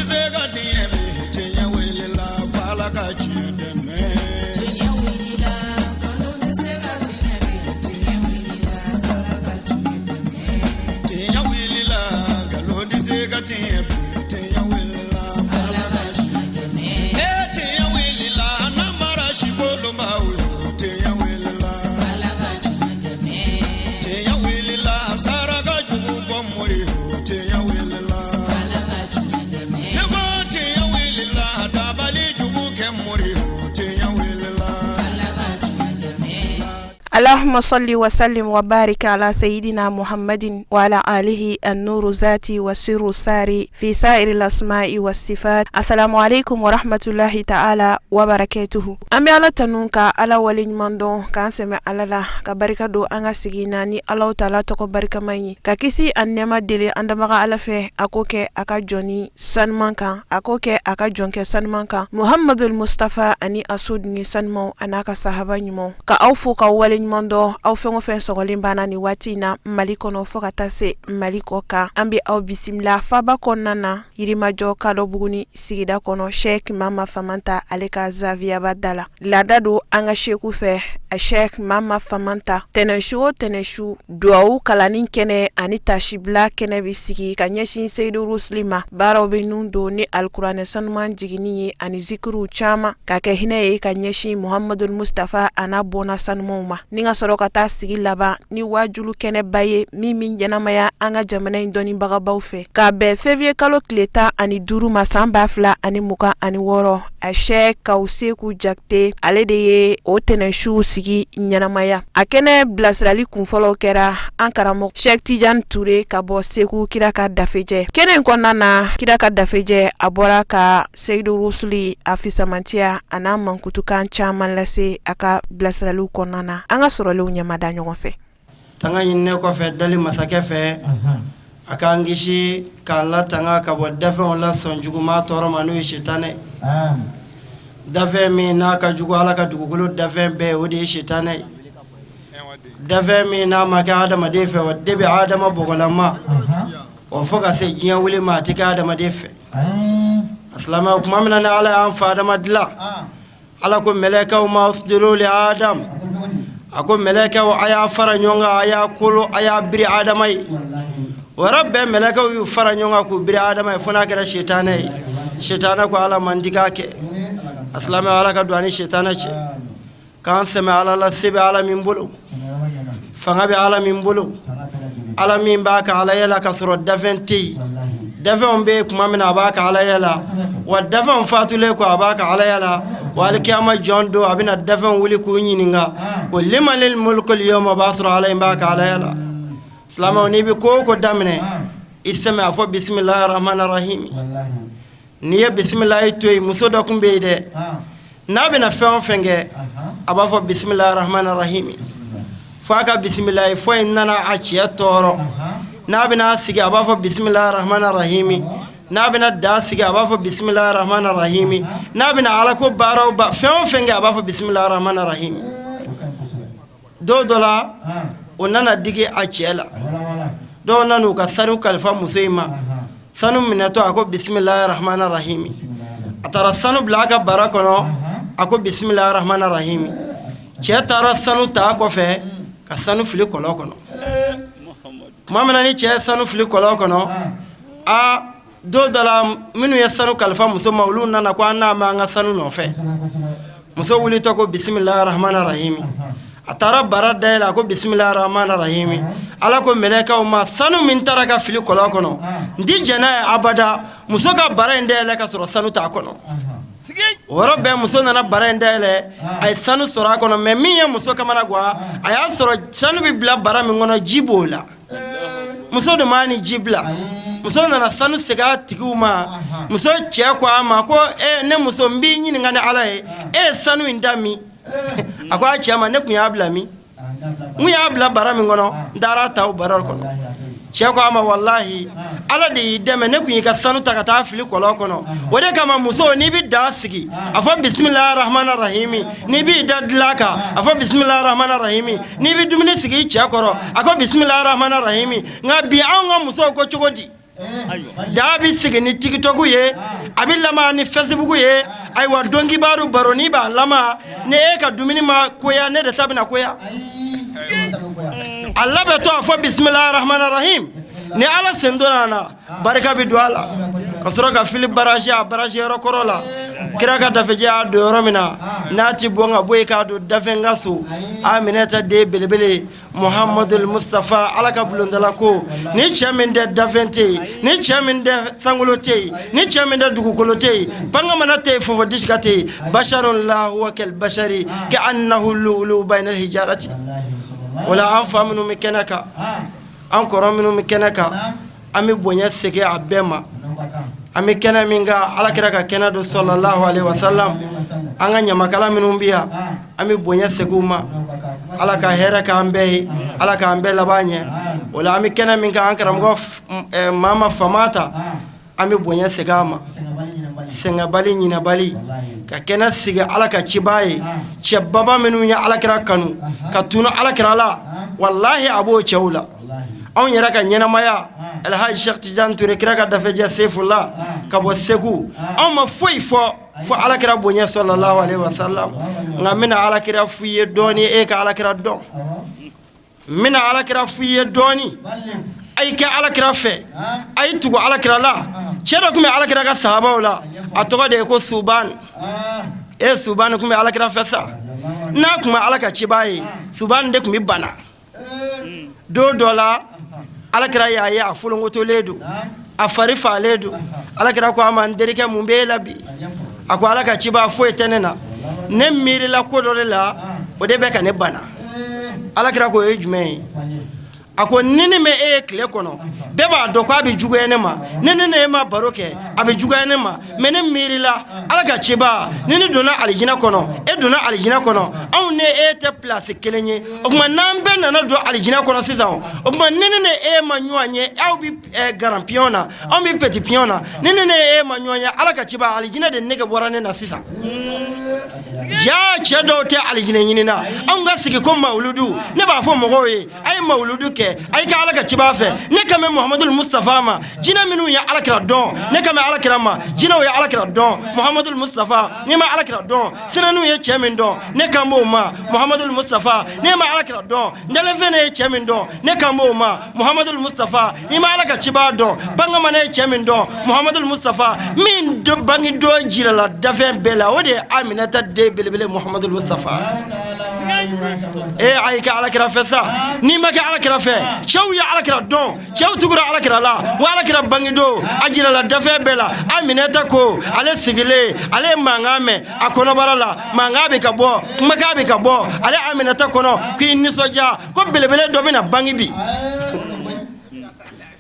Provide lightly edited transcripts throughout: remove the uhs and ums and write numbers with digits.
se ka tiɲɛ bi, tiɲɛ wulila f'Ala ka tiɲɛ dɛmɛ. Tiɲɛ wulila, nkalon tɛ se ka tiɲɛ bi, tiɲɛ wulila f'Ala ka tiɲɛ dɛmɛ. Tiɲɛ wulila, nkalon tɛ se ka tiɲɛ bi, tiɲɛ wulila f'Ala ka tiɲɛ dɛmɛ. E tiɲɛ wulila, namara si kolonbaw yo, tiɲɛ wulila. Ala ka tiɲɛ dɛmɛ. Tiɲɛ wulila, saraka jugu bɔ mori yo, tiɲɛ wulila. Ala ka tiɲɛ dɛmɛ. Ne ko tiɲɛ wulila, dabali jugu kɛ mori yo, tiɲɛ wulila. Ala ka tiɲɛ dɛmɛ. اللهم صل وسلم وبارك على سيدنا محمد وعلى آله النور ذاتي والسر الساري في سائر الأسماء والصفات. السلام عليكم ورحمة الله تعالى وبركاته. An bɛ Ala tanu ka Ala waleɲuman dɔn, k'an sɛmɛ Ala la, ka barika don an ka sigi na ni Ala taala tɔgɔ barikama ye, ka kisi ani nɛɛma deli an dabaga Ala fɛ, a k'o kɛ a ka jɔni sanuman kan, a k'o kɛ a ka jɔnkɛ sanuman kan, Muhamadul Mustafa, ani a soden sanumanw a n'a ka sahaba ɲumanw. Ka aw fo ka waleɲuman dɔn, aw fɛn o fɛn sɔgɔlen banna ni waati in na Mali kɔnɔ fo ka taa se Mali kɔ kan, an bɛ aw bisimila faba kɔnɔna na, Yirimajɔ Kadɔbuguni sigida kɔnɔ, Sheikh Mama Famanta ale ka zaviyaba da la. Laada don an ka seku fɛ, a Sheikh Mama Famanta, tɛnɛnsu o tɛnɛnsu, duwawu kalanni kɛnɛ ani tasibila kɛnɛ bɛ sigi ka ɲɛsin Seyidu Rusuli ma. Baaraw bɛ nun don ni alikuranɛ sanuman jiginni ye ani zikiruw caman ka kɛ hinɛ ye ka ɲɛsin Muhamadul Mustafa a n'a bɔnna sanumanw ma, ni ka sɔrɔ ka taa sigi laban ni wajulu kɛnɛba ye min min ɲɛnamaya an ka jamana in dɔnnibagabaw fɛ, k'a bɛn février kalo tile 15 ma san 2026. A Sheikh Kawu Seku Jakite, ale de ye o tɛnɛnsu sigi ɲɛnamaya. A kɛnɛ bilasirali kunfɔlɔw kɛra an karamɔgɔ Sheikh Tijan Ture ka bɔ Segu, Kira ka dafejɛ. Kɛnɛ in kɔnɔna na, Kira ka dafejɛ a bɔra ka Seyidu Rusuli a fisamantiya a n'a mankutukan caman lase a ka bilasiraliw kɔnɔna na. An ka sɔrɔlenw ɲɛmada ɲɔgɔn fɛ. Tanga ɲininen kɔfɛ dali masakɛ fɛ, a k'an kisi k'an latanga ka bɔ dafɛnw la sɔn juguman tɔɔrɔ ma, n'o ye sitanɛ. Dafɛn min n'a ka jugu Ala ka dugukolo dafɛn bɛɛ, o de ye sitanɛ ye. Dafɛn min n'a ma kɛ adamaden fɛ, o de bɛ adama bɔgɔlama o, fo ka se diɲɛ wuli ma, a tɛ kɛ adamaden fɛ. A silamɛw, tuma min na ni Ala y'an fa Adama dilan, Ala ko mɛlɛkɛw ma: usjudu li Adam. A ko mɛlɛkɛw, a y'a fara ɲɔgɔn kan, a y'a kolo, a y'a biri Adama ye. O yɔrɔ bɛɛ, mɛlɛkɛw y'u fara ɲɔgɔn kan k'u biri Adama ye, fo n'a kɛra sitanɛ ye. Sitanɛ ko: Ala man di k'a kɛ. A silamɛ, Ala ka don ani sitanɛ cɛ. K'an sɛmɛ Ala la, se bɛ Ala min bolo, fanga bɛ Ala min bolo, Ala min b'a ka alaya la ka sɔrɔ dafɛn tɛ yen. Dafɛnw bɛ yen tuma min na, a b'a ka alaya la, wa dafɛnw fatulen kɔ, a b'a ka alaya la, wa alikiyama jɔn don, a bɛna dafɛnw wuli k'u ɲininka ko limanil mulkul yawma. B'a sɔrɔ Ala in b'a ka alaya la. Silamɛw, n'i bɛ ko o ko daminɛ, i sɛmɛ a fɔ bisimilahi rahmani rahim. N'i ye bisimilahi to yen, muso dɔ tun bɛ yen dɛ, n'a bɛna fɛn o fɛn kɛ, a b'a fɔ bisimilahi rahmani rahim, fo a ka bisimilahi fɔ in nana a cɛ tɔɔrɔ. N'a bɛna sigi, a b'a fɔ bisimilahi rahmani rahim. N'a bɛna da sigi, a b'a fɔ bisimilahi rahmani rahim. N'a bɛna Ala ko baaraw ba fɛn o fɛn kɛ, a b'a fɔ bisimilahi rahmani rahim. Dɔw dɔ la, o nana digi a cɛ la. Dɔw nana u ka sanu kalifa muso in ma. Sanu minɛtɔ, a ko bisimilahi rahmani rahim. A taara sanu bila a ka bara kɔnɔ, a ko bisimilahi rahmani rahim. Cɛ taara sanu ta kɔfɛ ka sanu fili kɔlɔn kɔnɔ. Tuma min na ni cɛ ye sanu fili kɔlɔn kɔnɔ, a don dɔ la, minnu ye sanu kalifa muso ma, olu nana ko an n'a ma an ka sanu nɔfɛ. Muso wulitɔ ko bisimilahi rahmani rahim. A taara bara dayɛlɛ, a ko bisimilahi rahmani rahim. Ala ko mɛlɛkɛw ma: sanu min taara ka fili kɔlɔn kɔnɔ, n ti jɛn n'a ye abada muso ka bara in dayɛlɛ ka sɔrɔ sanu t'a kɔnɔ. O yɔrɔ bɛɛ, muso nana bara in dayɛlɛ, a ye sanu sɔrɔ a kɔnɔ. Mais min ye muso kamana gan, a y'a sɔrɔ sanu bɛ bila bara min kɔnɔ, ji b'o la. Muso de m'a ni ji bila. Muso nana sanu segin a tigiw ma. Muso cɛ ko a ma ko: e ne muso, n b'i ɲininka ni Ala ye, e ye sanu in da min? A ko a cɛ ma: ne tun y'a bila min? N y'a bila bara min kɔnɔ, n taara ta o bara kɔnɔ. Cɛ ko a ma: walahi, Ala de y'i dɛmɛ, ne tun y'i ka sanu ta ka taa fili kɔlɔn kɔnɔ. O de kama, muso, n'i bɛ da sigi, a fɔ bisimilahi rahmani rahimi. N'i b'i da dilan kan, a fɔ bisimilahi rahmani rahimi. N'i bɛ dumuni sigi i cɛ kɔrɔ, a ko bisimilahi rahmani rahimi. Nka bi, anw ka musow ko cogo di? Daa bɛ sigi ni TikTok ye, A bɛ lama ni Facebook ye. Ayiwa, donkibaru baroni b'a lama. Ni e ka dumuni ma koya, ne de ta bɛna koya. A labɛntɔ a fɔ bisimilahi rahmani rahim. Ni Ala sen donna a na, barika bɛ don a la ka sɔrɔ ka fili baraji a baraji yɔrɔ kɔrɔ la. Kira ka dafejɛ y'a don yɔrɔ min na, n'a ti bɔn ka bɔ yen k'a don dafɛn ka so. Aminata den belebele Muhamadul Mustafa, Ala ka bulondala ko ni cɛ min tɛ dafɛn tɛ yen, ni cɛ min tɛ sankolo tɛ yen, ni cɛ min tɛ dugukolo tɛ yen, pankamana tɛ yen, fofo disika tɛ yen, basharun la huwa kal bashari ka annahu lu'lu'u bainal hijarati. Wala an fa minnu bɛ kɛnɛ kan, an kɔrɔ minnu bɛ kɛnɛ kan, an bɛ bonya segin a bɛɛ ma. An bɛ kɛnɛ min kan, Ala kira ka kɛnɛ don, sallallahu alaihi wasallam. An ka ɲamakala minnu bɛ yan, an bɛ bonya segin u ma. Ala ka hɛrɛ k'an bɛɛ ye, Ala k'an bɛɛ laban ɲɛ. O la, an bɛ kɛnɛ min kan, an karamɔgɔ Mama Famata, an bɛ bonya segin a ma, sɛgɛnbali ɲinɛbali, ka kɛnɛ sigi Ala ka cibaa ye. Cɛbaba minnu ye Ala kira kanu ka tunu Ala kira la, walahi a b'o cɛw la. Anw yɛrɛ ka ɲɛnamaya, Alhaji Cheikh Tidiane Touré, kira ka dafejɛ Sefula ka bɔ Segu, anw ma foyi fɔ fo Ala kira bonya, sallallahu alaihi wasallam. Nka n bɛna Ala kira f'i ye dɔɔni, e ka Ala kira dɔn. N bɛna Ala kira f'i ye dɔɔni, a y'i kɛ Ala kira fɛ, a y'i tugu Ala kira la. Cɛ dɔ tun bɛ Ala kira ka sahabaw la, a tɔgɔ de ye ko Suban. E, Suban tun bɛ Ala kira fɛ sa. N'a tun bɛ Ala ka cibaa ye, Suban de tun bɛ bana. Don dɔ la, Ala kira y'a ye a folonkotolen don, a fari faalen don. Ala kira ko a ma: n terikɛ, mun b'e la bi? A ko: Ala ka cibaa, foyi tɛ ne na, ne miirila ko dɔ de la, o de bɛ ka ne bana. Ala kira ko: o ye jumɛn ye? A ko: ni ne ma e ye tile kɔnɔ, bɛɛ b'a dɔn ko a bɛ juguya ne ma. Ni ne e ma baro kɛ, a bɛ juguya ne ma. Mais ne miirila, Ala ka cibaa, ni ne donna alijinɛ kɔnɔ, e donna alijinɛ kɔnɔ, anw ni e tɛ place kelen ye. O tuma, n'an bɛɛ nana don alijinɛ kɔnɔ sisan, o tuma ni ne ni e ma ɲɔgɔn ye, aw bɛ grand pion na, anw bɛ petit pion na, ni ne ni e ma ɲɔgɔn ye, Ala ka cibaa, alijinɛ de nege bɔra ne na sisan. Ja, cɛ dɔw tɛ alijinɛ ɲini na. Anw ka sigi ko mawuludu, ne b'a fɔ mɔgɔw ye: a ye mawuludu kɛ, a ye kɛ Ala ka ciba fɛ. Ne kan bɛ Muhamadul Mustafa ma. Jinɛ minnu ye Ala kira dɔn, ne kan bɛ Ala kira ma. Jinɛw ye Ala kira dɔn, Muhamadul Mustafa. N'i ma Ala kira dɔn, sinanw ye cɛ min dɔn, ne kan b'o ma, Muhamadul Mustafa. N'i ma Ala kira dɔn, ntɛlɛnfɛn ye cɛ min dɔn, ne kan b'o ma, Muhamadul Mustafa. N'i ma Ala ka ciba dɔn, pankamana ye cɛ min dɔn, Muhamadul Mustafa. Min bange don jirala dafɛn bɛɛ la, o de ye Aminata den belebele Muhamadul Mustafa. E, a y'i kɛ Ala kira fɛ sa. N'i ma kɛ Ala kira fɛ, cɛw ye Ala kira dɔn, cɛw tugura Ala kira la. Wa Ala kira bange don a jirala dafɛn bɛɛ la. Aminata ko ale sigilen, ale ye mankan mɛn a kɔnɔbara la, mankan bɛ ka bɔ, kumakan bɛ ka bɔ ale Aminata kɔnɔ, k'i nisɔndiya ko belebele dɔ bɛna bange bi.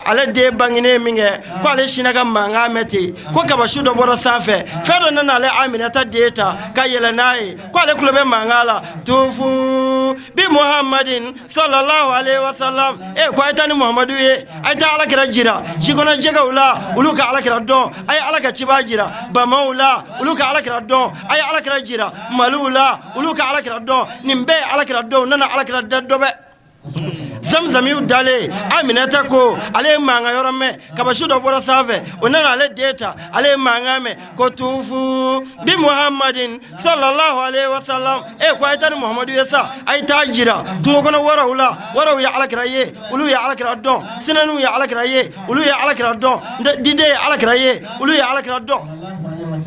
Ale den bangenen min kɛ, ko ale sinna ka mankan mɛn ten, ko kabasu dɔ bɔra sanfɛ, fɛn dɔ nana ale Aminata den ta ka yɛlɛ n'a ye, ko ale tulo bɛ mankan la: tufu bi Muhammadin sallallahu alaihi wasallam. E, ko a ye taa ni Muhamadu ye, a ye taa Ala kira jira jikɔnɔ jɛgɛw la, olu ka Ala kira dɔn. A ye Ala ka ciba jira bamaw la, olu ka Ala kira dɔn. A ye Ala kira jira maliw la, olu ka Ala kira dɔn. Nin bɛɛ ye Ala kira dɔn. U nana Ala kira da dɔ bɛ zamzamiw dalen. Aminata ko ale ye mankan yɔrɔ mɛn, kabasu dɔ bɔra sanfɛ, o nana ale den ta. Ale ye mankan mɛn ko tufu bi Muhammadin sallallahu alaihi wasallam. E, ko a ye taa ni Muhamadu ye sa, a ye taa jira kungo kɔnɔ waraw la, waraw ye Alakira ye, olu ye Alakira dɔn. Sinanw ye Alakira ye, olu ye Alakira dɔn. Diden ye Alakira ye, olu ye Alakira dɔn.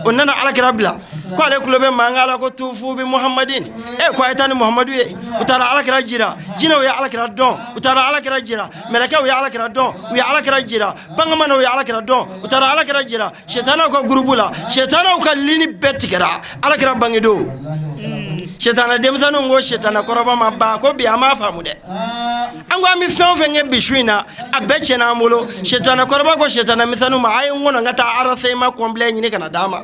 O nana Alakira bila ko ale tulo bɛ mankan la ko tufu bi Muhammadin. E, ko a ye taa ni Muhamadu ye. U taara Alakira jira, jinɛw ye Alakira dɔn. U taara Alakira jira, mɛlɛkɛw ye Alakira dɔn. U ye Alakira jira, pankamanaw ye Alakira dɔn. U taara Alakira jira sɛtanaw ka gurupu la, sɛtanaw ka lini bɛɛ tigɛra Alakira bangedon. Sɛtana denmisɛnninw ko sɛtana kɔrɔba ma: ba ko bi an m'a faamu dɛ, an ko an bɛ fɛn o fɛn kɛ bi su in na, a bɛɛ tiɲɛna an bolo. Sɛtana kɔrɔba ko sɛtana misɛnninw ma: a ye n kɔnɔ n ka taa renseignement complet ɲini ka na d'a ma.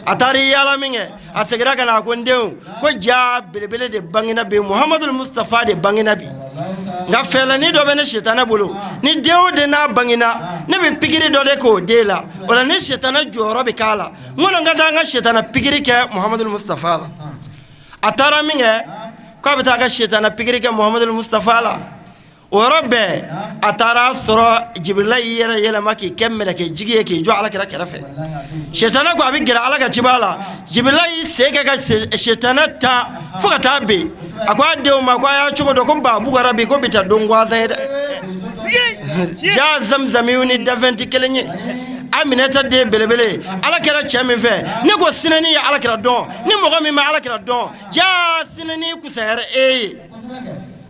A taara i yaala min kɛ, a seginna ka na, a ko: n denw, ko ja belebele de bangena bi, Muhamadu Mustafa de bangena bi. Nka fɛɛrɛnin dɔ bɛ ne sɛtana bolo, ni den o den n'a bangena, ne bɛ pikiri dɔ de k'o den la, o la ni sɛtana jɔyɔrɔ bɛ k'a la. N kɔnɔ n ka taa n ka sɛtana pikiri kɛ Muhamadu Mustafa la. A taara min kɛ k'a bɛ taa ka sɛtana pikiri kɛ Muhamadu Mustafa la. O yɔrɔ bɛɛ a taara sɔrɔ Jibirila y'i yɛrɛ yɛlɛma k'i kɛ mɛlɛkɛ jigi ye k'i jɔ ala kira kɛrɛfɛ. Sitanɛ ko a bɛ gɛrɛ ala ka ciba la. Jibirila y'i sen kɛ ka sitanɛ ta fo ka taa bin. A ko a denw ma ko a y'a cogo dɔn ko ba bugɔra bi, ko bi tɛ don gansan ye dɛ. Ja zamzamiyu ni dafɛn tɛ kelen ye. Aminata den belebele, ala kɛra cɛ min fɛ, ne ko sinɛni ye ala kira dɔn. Ni mɔgɔ min ma ala kira dɔn, ja sinɛni kusayara e ye.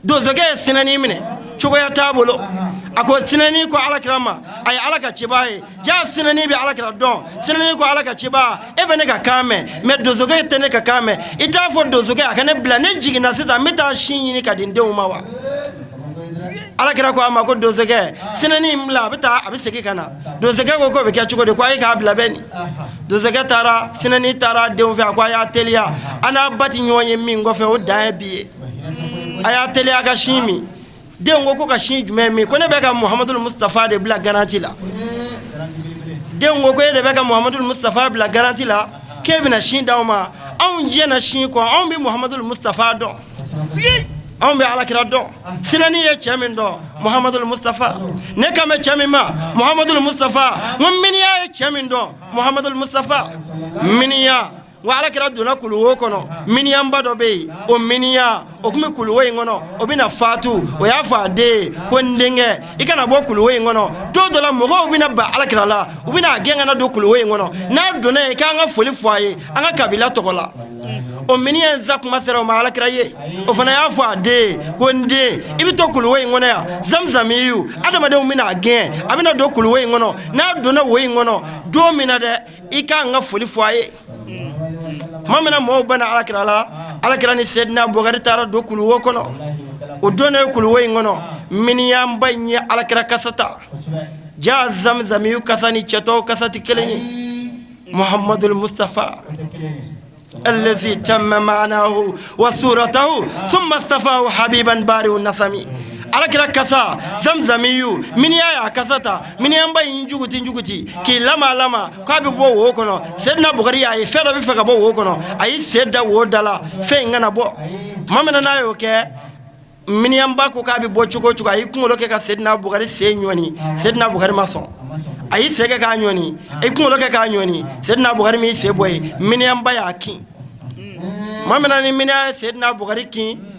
Donsokɛ ye sinɛni minɛ, cogoya t'a bolo. A ko sinɛni ko ala kira ma, a ye ala ka ciba ye. Ja sinɛni bɛ ala kira dɔn. Sinɛni ko ala ka ciba, e bɛ ne ka kan mɛn, mais donsokɛ tɛ ne ka kan mɛn. I t'a fɔ donsokɛ a ka ne bila, ne jiginna sisan, n bɛ taa sin ɲini ka di n denw ma wa? Ala kira ko a ma ko donsokɛ, sinɛni in bila, a bɛ taa, a bɛ segin ka na. Donsokɛ ko k'o bɛ kɛ cogo di? Ko a ye k'a bila bɛ nin. Donsokɛ taara, sinɛni taara denw fɛ. A ko a y'a teliya, an n'a ba tɛ ɲɔgɔn ye min kɔfɛ, o dan ye bi ye. A y'a teliya ka sin min. Denw ko ko ka sin jumɛn min? Ko ne bɛ ka Muhamadu Mustafa de bila garanti la. Denw ko ko e de bɛ ka Muhamadu Mustafa bila garanti la, k'e bɛna sin d'aw ma? Anw jɛnna sin kɔ, anw bɛ Muhamadu Mustafa dɔn, anw bɛ alakira dɔn. Sinɛni ye cɛ min dɔn, Muhamadu Mustafa. Ne kan bɛ cɛ min ma, Muhamadu Mustafa. N ko miniya ye cɛ min dɔn, Muhamadu Mustafa. Miniya n ko alakira donna kuluwo kɔnɔ, miniyanba dɔ bɛ yen, o miniya o tun bɛ kuluwo in kɔnɔ, o bɛna fatu. O y'a fɔ a den ye ko n denkɛ, i kana bɔ kuluwo in kɔnɔ. Don dɔ la mɔgɔw bɛna ban alakira la, u bɛna a gɛn ka na don kuluwo in kɔnɔ. N'a donna yen, k'an ka foli fɔ a ye an ka kabila tɔgɔ la. O miniya in sa kuma sera o ma alakira ye. O fana y'a fɔ a den ye ko n den, i bɛ to kuluwo in kɔnɔ yan, zamzamiyu adamadenw bɛna a gɛn, a bɛna don kuluwo in kɔnɔ. N'a donna wo in kɔnɔ don min na dɛ, i k'an ka foli fɔ a ye. Tuma min na mɔgɔw banna alakira la, alakira ni Sedina Bukari taara don kuluwo kɔnɔ. O donnen kuluwo in kɔnɔ, miniyanba in ye alakira kasa ta. Ja zamzamiyu kasa ni cɛtɔw kasa tɛ kelen ye. Muhamadul Mustafa allazi tamma ma'nahu wa suratahu thumma istafahu habiban bari'un nasami. Alakira kasa zamzamiyu, miniya y'a kasa ta. Miniyanba in juguti juguti k'i lama lama k'a bɛ bɔ wo kɔnɔ. Sedina Bukari y'a ye fɛn dɔ bɛ fɛ ka bɔ wo kɔnɔ, a y'i sen da wo da la, fɛn in kana bɔ. Tuma min na n'a y'o kɛ, miniyanba ko k'a bɛ bɔ cogo o cogo, a y'i kunkolo kɛ ka Sedina Bukari sen ɲɔni. Sedina Bukari ma sɔn. A y'i sen kɛ k'a ɲɔni, a y'i kunkolo kɛ k'a ɲɔni. Sedina Bukari m'i sen bɔ yen, miniyanba y'a kin. Tuma min na ni miniyan ye Sedina Bukari kin,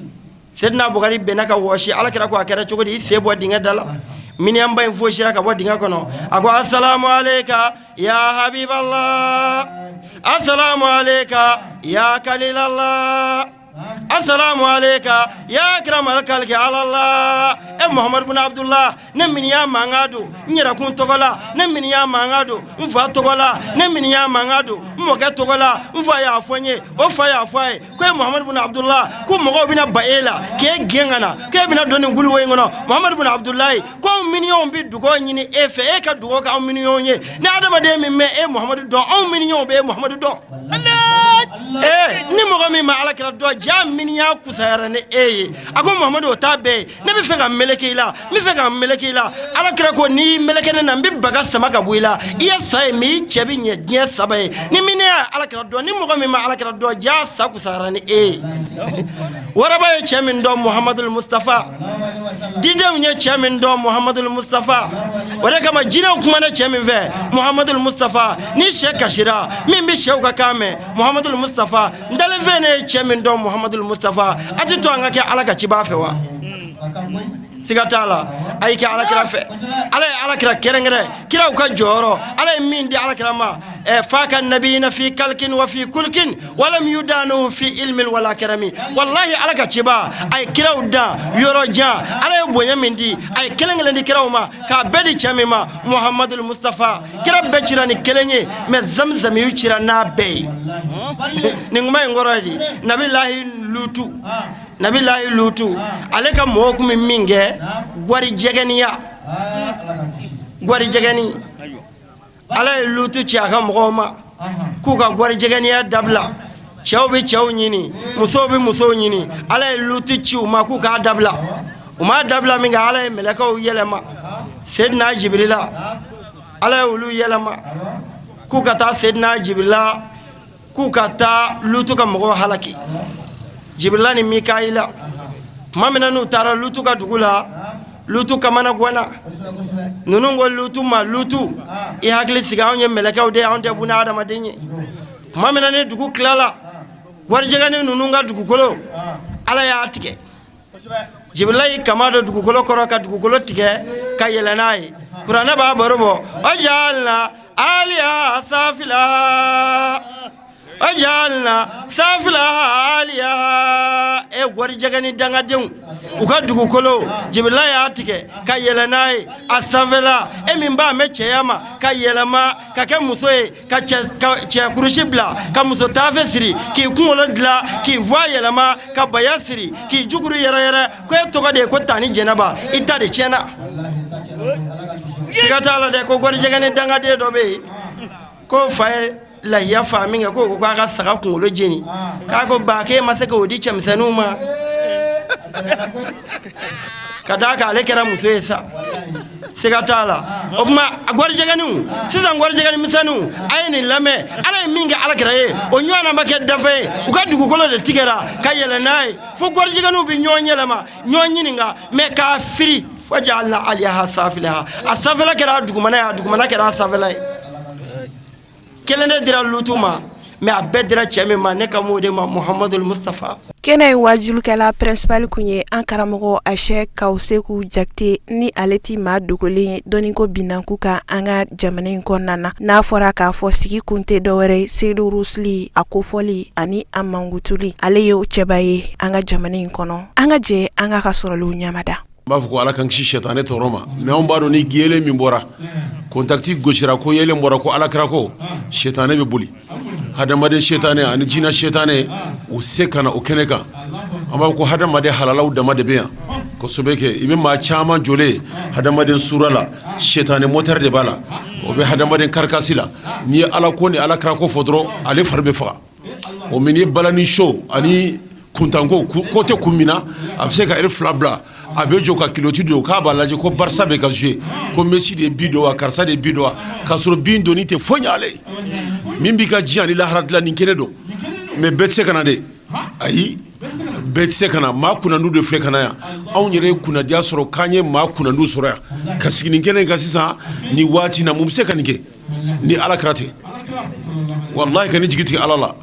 Sedina Bukari binna ka wɔsi. Alakira ko a kɛra cogo di, i sen bɔ dingɛ da la? Miniyanba in fosira ka bɔ dingɛ kɔnɔ. A ko asalamu aleyka ya habiballah, asalamu aleyka ya kalilallah, asalamu aleyka ya akramal kalki alallah. E Muhamadu bin Abdullah, ne miniyan mankan don n yɛrɛkun tɔgɔ la, ne miniyan mankan don n fa tɔgɔ la, ne miniyan mankan don n mɔkɛ tɔgɔ la. N fa y'a fɔ n ye, o fa y'a fɔ a ye ko e Muhamadu bin Abdullah, ko mɔgɔw bɛna ban e la k'e gɛn ka na, k'e bɛna don nin kuluwo in kɔnɔ. Muhamadu bin Abdulayi, ko anw miniyanw bɛ dugawu ɲini e fɛ, e ka dugawu kɛ anw miniyanw ye. Ni adamaden min bɛ e Muhamadu dɔn, anw miniyanw bɛ e Muhamadu dɔn. Ee, ni mɔgɔ min ma alakira dɔn, ja miniyan kusayara ni e ye. A ko Muhamadu, o t'a bɛɛ ye, ne bɛ fɛ ka meleke i la, n bɛ fɛ ka meleke i la. Alakira ko n'i y'i meleke ne na, n bɛ baga sama ka bɔ i la, i ye sa ye, mais i cɛ bɛ ɲɛ diɲɛ saba ye. Ni miniyan ye alakira dɔn, ni mɔgɔ min ma alakira dɔn, ja sa kusayara ni e ye. Waraba ye cɛ min dɔn, Muhamadu Mustafa. Didenw ye cɛ min dɔn, Muhamadu Mustafa. O de kama jinɛw kumana cɛ min fɛ, Muhamadu Mustafa. Ni sɛ kasira, min bɛ sɛw ka kan mɛn, Muhamadu Mustafa. N dalen fɛn, ne ye cɛ min dɔn, Muhamadu Mustafa. A tɛ to an ka kɛ ala ka ciba fɛ wa? Siga t'a la, a y'i kɛ alakira fɛ. Ala ye alakira kɛrɛnkɛrɛn kiraw ka jɔyɔrɔ. Ala ye min di alakira ma, faka nabiyina fi kalkin wa fi kulkin walam yudanu fi ilmin wala karami. Wallahi, ala ka ciba, a ye kiraw dan yɔrɔ jan. Ala ye bonya min di, a ye kelen kelen di kiraw ma, k'a bɛɛ di cɛ min ma, Muhamadu Mustafa. Kira bɛɛ cira ni kelen ye, mais zamzamiyu cira n'a bɛɛ ye. Nin kuma in kɔrɔ ye di? Nabilahi Lutu, Nabilahi Lutu, ale ka mɔgɔw tun bɛ min kɛ, gwari jɛgɛniya, gwari jɛgɛni. Ala ye Lutu ci a ka mɔgɔw ma k'u ka gwari jɛgɛniya dabila. Cɛw bɛ cɛw ɲini, musow bɛ musow ɲini. Ala ye Lutu ci u ma k'u k'a dabila. U m'a dabila min kɛ, Ala ye mɛlɛkɛw yɛlɛma, Sedina Jibirila, Ala ye olu yɛlɛma k'u ka taa Sedina Jibirila, k'u ka taa Lutu ka mɔgɔw halaki, Jibirila ni Mikayila. Tuma min na n'u taara Lutu ka dugu la, Lutu kamana ganna. Ninnu ko Lutu ma, Lutu, i hakili sigi, anw ye mɛlɛkɛw de ye, anw tɛ buna adamaden ye. Tuma min na ni dugu tilala, warijɛgɛni ninnu ka dugukolo, Ala y'a tigɛ. Jibirila y'i kama don dugukolo kɔrɔ ka dugukolo tigɛ ka yɛlɛ n'a ye. Kuranɛ b'a baro bɔ, wajalna aliya safila, wajalna safila aliya. E warijɛgɛni dangadenw, u ka dugukolo, Jibirila y'a tigɛ ka yɛlɛ n'a ye a sanfɛla. E min b'a mɛn cɛya ma ka yɛlɛma ka kɛ muso ye, ka cɛ kurusi bila, ka muso taafe siri, k'i kunkolo dilan, k'i voix yɛlɛma, ka baya siri, k'i jukuru yɛrɛyɛrɛ, ko e tɔgɔ de ye ko Tani Jɛnɛba, i ta de tiɲɛna. Siga t'a la dɛ, ko warijɛgɛni dangaden dɔ bɛ yen, ko fa ye lahiya fa min kɛ, ko k'a ka saga kunkolo jeni, k'a ko ba, k'e ma se k'o di cɛmisɛnninw ma, ka d'a kan ale kɛra muso ye sa. Siga t'a la. O tuma gwarijɛgɛninw, sisan gwarijɛgɛnin misɛnninw, a ye nin lamɛn. Ala ye min kɛ Ala kira ye, o ɲɔgɔnna ma kɛ dafɛn ye. U ka dugukolo de tigɛra ka yɛlɛ n'a ye, fo gwarijɛgɛninw bɛ ɲɔgɔn yɛlɛma, ɲɔgɔn ɲininka, mɛ k'a firi, fajalna aliyaha safilaha. A sanfɛla kɛra a dugumana ye, a dugumana kɛra a sanfɛla ye. Kelen de dira Lutu ma, mɛ a bɛɛ dira cɛ min ma, ne kan b'o de ma, Muhamadul Mustafa. Kɛnɛ in wajulikɛla principal kun ye an karamɔgɔ Asɛ Kawuseku Jakite, ni ale ti maa dogolen ye dɔnniko binanku kan an ka jamana in kɔnɔna na. N'a fɔra k'a fɔ sigi kun tɛ dɔwɛrɛ ye, Seyidu Rusuli a kofɔli ani a mankutuli, ale ye o cɛba ye an ka jamana in kɔnɔ. An ka jɛ an ka sɔrɔlenw ɲamada. N b'a fɔ ko Ala k'an kisi sɛtanɛ tɔɔrɔ ma, mais anw b'a dɔn ni yeelen min bɔra, contact gosira, ko yeelen bɔra, ko Ala kira ko, sɛtanɛ bɛ boli. Hadamaden sɛtanɛ ani jinɛ sɛtanɛ, u se ka na o kɛnɛ kan. An b'a fɔ ko hadamaden halalaw dama de bɛ yan kosɛbɛ. Kɛ i bɛ maa caman jɔlen hadamaden sura la, sɛtanɛ moteur de b'a la, o bɛ hadamaden carcasse la. N'i ye Ala ko ni Ala kira ko fɔ dɔrɔn, ale fari bɛ faga. O min ye balani so ani kuntanko ko tɛ kun min na, a bɛ se ka 2 bila, a bɛ jɔ ka culotte don, k'a b'a lajɛ ko Barça bɛ ka jouer, ko Messi de ye but don wa, karisa de ye but don wa, k'a sɔrɔ but donni tɛ foyi ɲɛ ale ye. Min b'i ka diɲɛ ani lahara dilan, nin kɛnɛ don, mais bɛɛ tɛ se ka na dɛ. Ayi, bɛɛ tɛ se ka na. Maa kunnandiw de filɛ ka na yan. Anw yɛrɛ ye kunnadiya sɔrɔ k'an ye maa kunnandiw sɔrɔ yan ka sigi nin kɛnɛ in kan sisan nin waati na. Mun bɛ se ka nin kɛ ni Ala kira tɛ? Walahi, ka ni jigi tigɛ Ala la.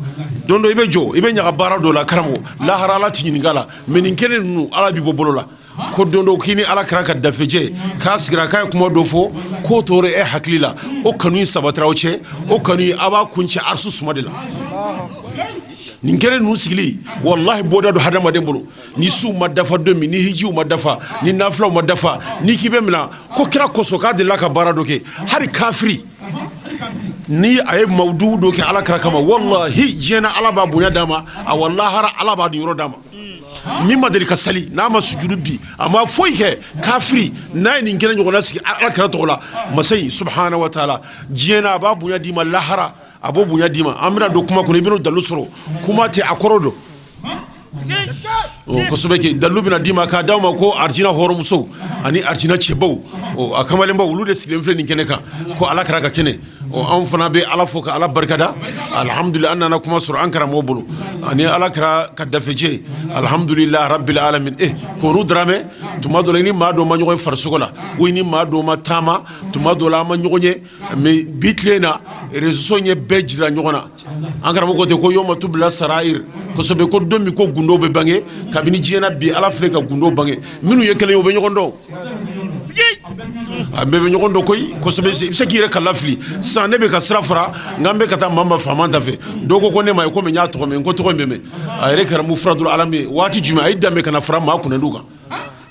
Don dɔ i bɛ jɔ, i bɛ ɲaga baara dɔ la, karamɔgɔ, lahara Ala t'i ɲininka la, mais nin kɛnɛ ninnu, Ala b'i bɔ bolo la ko don dɔ k'i ni Ala kira ka dafejɛ k'a sigira, k'a ye kuma dɔ fɔ k'o tora e hakili la, o kanu in sabatira aw cɛ, o kanu in a b'a kuncɛ arisu suma de la. Nin kɛnɛ ninnu sigili, walahi, bɔda don hadamaden bolo. Ni suw ma dafa don min, ni hijiw ma dafa, ni nafilaw ma dafa, ni k'i bɛ mina ko kira kosɔn k'a delila ka baara dɔ kɛ, hali kafiri ni a ye mawudu dɔ kɛ Ala kira kama, walahi, diɲɛ na Ala b'a bonya d'a ma, a wa lahara Ala b'a niyɔrɔ d'a ma. Min ma deli ka sali, n'a ma sujudu bi, a ma foyi kɛ, kafiri, n'a ye nin kɛnɛ ɲɔgɔnna sigi Ala kira tɔgɔ la, masa in subahana wa taala, diɲɛ na a b'a bonya d'i ma, lahara a b'o bonya d'i ma. An bɛna don kuma kɔnɔ, i bɛna dalu sɔrɔ. Kuma tɛ, a kɔrɔ don kosɛbɛ. Kɛ dalu bɛna d'i ma k'a d'aw ma ko arijina hɔrɔnmusow ani arijina cɛbaw, a kamalenbaw, olu de sigilen filɛ nin kɛnɛ kan ko Ala kira ka kɛnɛ. Anw fana bɛ Ala fo ka Ala barikada. Alihamudulila, an nana kuma sɔrɔ an karamɔgɔ bolo ani Ala kira ka dafejɛ. Alihamudulila rabbil alamin. Konu Dramɛ, tuma dɔ la i ni maa dɔ ma ɲɔgɔn ye farisogo la, ou i ni maa dɔ ma taama, tuma dɔ la an ma ɲɔgɔn ye, mais bi tile in na, réseau ye bɛɛ jira ɲɔgɔn na. An karamɔgɔ ko ten ko yoma tubila sarair kosɛbɛ, ko don min ko gundo bɛ bange. Kabini diɲɛ na bi, Ala filɛ ka gundo bange. Minnu ye kelen ye, u bɛ ɲɔgɔn dɔn, a bɛɛ bɛ ɲɔgɔn dɔn koyi kosɛbɛ. I bɛ se k'i yɛrɛ kala fili. Sisan ne bɛ ka sira fara, nka n bɛ ka taa Mama Faama ta fɛ. Dɔw ko ne ma ye komi n y'a tɔgɔ mɛn, n ko tɔgɔ in bɛ mɛn. A yɛrɛ kɛra mu furaduru alami ye waati jumɛn? A ye danbe ka na fara maa kunnandiw kan.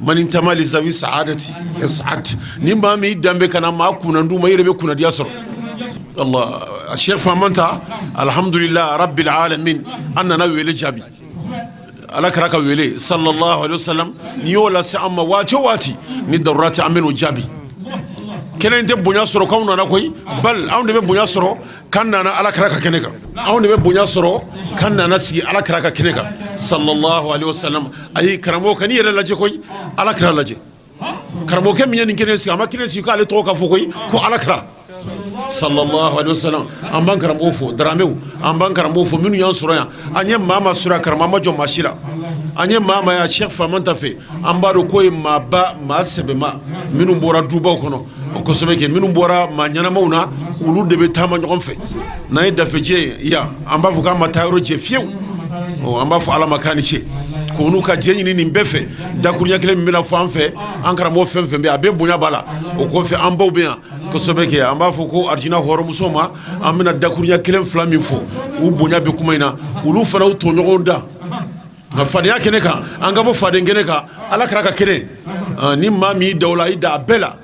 Man intama li zawi saadati yas'ad. Ni maa min danbe ka na maa kunnandiw ma, i yɛrɛ bɛ kunnadiya sɔrɔ. Allah, Cheikh Famanta, alhamdulillah rabbil alamin, an nana wele jaabi, Ala kira ka wele sallallahu alaihi wasallam. N'i y'o lase an ma waati o waati, ni darura tɛ, an bɛ n'o jaabi. Kɛnɛ in tɛ bonya sɔrɔ k'anw nana koyi, bal anw de bɛ bonya sɔrɔ k'an nana Ala kira ka kɛnɛ kan. Anw de bɛ bonya sɔrɔ k'an nana sigi Ala kira ka kɛnɛ kan sallallahu alaihi wasallam. Ayi, karamɔgɔ, kan'i yɛrɛ lajɛ koyi, Ala kira lajɛ. Karamɔgɔkɛ min ye nin kɛnɛ sigi, a ma kɛnɛ sigi k'ale tɔgɔ ka fɔ koyi, ko Ala kira sallallahu alaihi wasallam. An b'an karamɔgɔw fo, Daramew, an b'an karamɔgɔw fo minnu y'an sɔrɔ yan. An ye maa maa sɔrɔ yan, karamɔgɔ, an ma jɔ maa si la. An ye maa maa ye Cheikh Famanta fɛ, an b'a dɔn k'o ye maaba, maa sɛbɛma minnu bɔra dubaw kɔnɔ, o kosɛbɛ kɛ minnu bɔra maa ɲɛnamaw na, olu de bɛ taama ɲɔgɔn fɛ. N'an ye dafejɛ ye yan, an b'a fɔ k'an ma taa yɔrɔ jɛ fiyewu. An b'a fɔ Ala ma k'a ni ce ko n'u ka jɛ ɲini nin bɛɛ fɛ. Dakuruɲɛ kelen min bɛna fɔ an fɛ, an karamɔgɔ fɛn fɛn bɛ a bɛɛ bonya b'a la. O kɔfɛ, an baw bɛ yan kosɛbɛ kɛ, an b'a fɔ ko arijina hɔrɔnmuso ma. An bɛna dakuruɲɛ kelen fila min fɔ, u bonya bɛ kuma in na, olu fana u tɔɲɔgɔnw da nka fadenya kɛnɛ kan, an ka bɔ faden kɛnɛ kan, Ala kira ka kɛnɛ. Ni maa min da la, i da a bɛɛ la.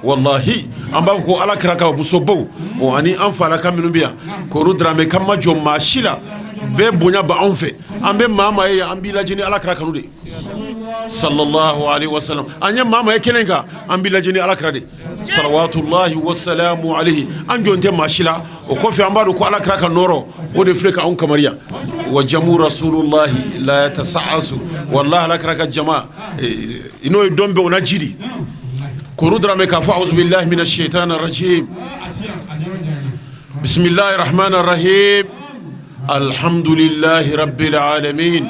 Walahi, an b'a fɔ ko Ala kira ka musobaw ani an falaka minnu bɛ yan, Koro Dramɛ, k'an ma jɔ maa si la, bɛɛ bonya bɛ anw fɛ. An bɛ maa maa ye, an b'i lajɛ ni Ala kira kanu de, sallallahu alaihi wasallam. An ye maa maa ye kɛnɛ kan, an b'i lajɛ ni Ala kira de, salawatullahi wasalamu alayhi. An jɔn tɛ maa si la. O kɔfɛ, an b'a dɔn ko Ala kira ka nɔɔrɔ, o de filɛ ka anw kamariya. Wa jamu rasulullahi la yatasaasu. Wallahi, Ala kira ka jama n'o ye dɔn bɛɛ o na jiri. Koro Dramɛ k'a fɔ: auzubillahi mina shaitani rajim, bisimilahi rahmani rahim, alhamdulillahi rabbil alamin,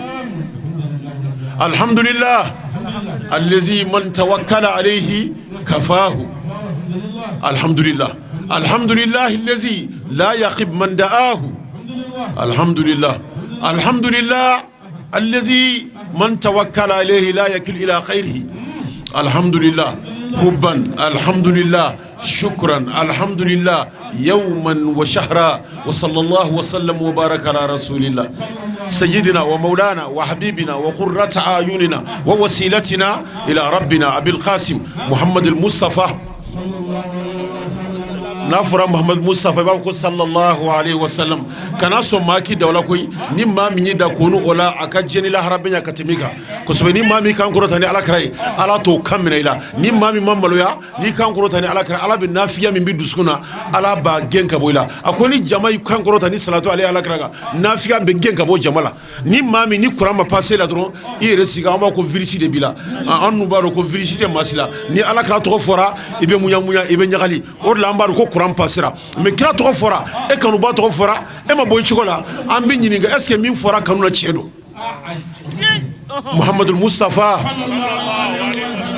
alhamdulillah allazi man tawakkala alayhi kafahu, alhamdulillah, alhamdulillah allazi la yaqib man da'ahu, alhamdulillah, alhamdulillah allazi man tawakkala alayhi la yakil ila khairihi, alhamdulillah hubban, alhamdulillah shukran, alhamdulillah yawman wa shahra, wa sallallahu wa sallam wa baraka ala rasulillah sayyidina wa maulana wa habibina wa qurrata ayunina wa wasilatina ila rabbina abil qasim muhammad al mustafa. N'a fɔra Muhamadu Mustafa, i b'a fɔ ko sallallahu alaihi wasallam. Kana sɔn maa k'i da o la koyi. Ni maa min y'i da konu o la, a ka diɲɛ ni lahara bɛ ɲɛ ka tɛmɛ i kan kosɛbɛ. Ni maa min kan kɔrɔta ni Ala kira ye, Ala t'o kan minɛ i la. Ni maa min ma maloya n'i kan kɔrɔta ni Ala kira, Ala bɛ nafiya min bɛ dusukun na, Ala b'a gɛn ka bɔ i la. A ko ni jama y'i kan kɔrɔta ni salatu ale Ala kira kan, nafiya bɛ gɛn ka bɔ jama la. Ni maa min ni kuran ma passer la dɔrɔn, i yɛrɛ sigi, an b'a ko virus de b'i la. An dun b'a dɔn ko virus tɛ maa si la. Ni Ala kira tɔgɔ fɔra, i bɛ muɲa muɲa, i bɛ ɲagali. O de la an b'a dɔn ko kuran passera. Mais kira tɔgɔ fɔra, e kanuba tɔgɔ fɔra, e ma bɔ i cogo la, an bɛ ɲininka: est ce que min fɔra kanu na, tiɲɛ don? Muhammadu Mustafa,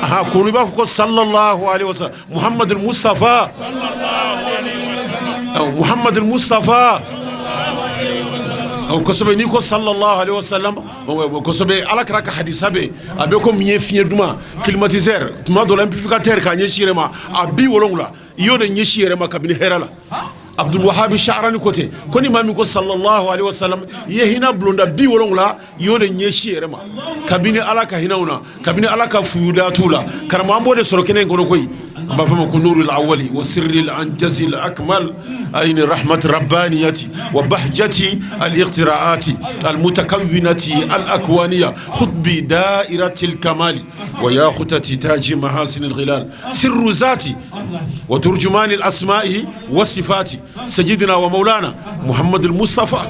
aha, ko i b'a fɔ ko sallallahu alaihi wasallam, Muhammadu Mustafa, Muhammadu Mustafa kosɛbɛ. N'i ko sallallahu alaihi wasallam kosɛbɛ, Ala kira ka hadisa bɛ a bɛ ko min ye fiɲɛ duman, climatiseur, tuma dɔ la amplificateur, k'a ɲɛsin yɛrɛ ma a 70, i y'o de ɲɛsin yɛrɛ ma kabini hɛrɛ la. Abdul Wahab Sha'rani ko ten ko ni maa min ko sallallahu alaihi wasallam, i ye hinɛ bulonda 70, i y'o de ɲɛsin yɛrɛ ma kabini Ala ka hinɛw na, kabini Ala ka fuyudatuw la. Karamɔgɔ, an b'o de sɔrɔ kɛnɛ in kɔnɔ koyi. An b'a fɔ ma ko nurul awali wa sirril anjazil akmal ayni rahmat rabbaniyati wa bahjati al iqtiraati al mutakawwinati al akwaniya khutbi da'iratil kamali wa yaqutati taji mahasin al ghilal sirru zati wa turjumani al asma'i wa sifati sayyidina wa maulana Muhammad al Mustafa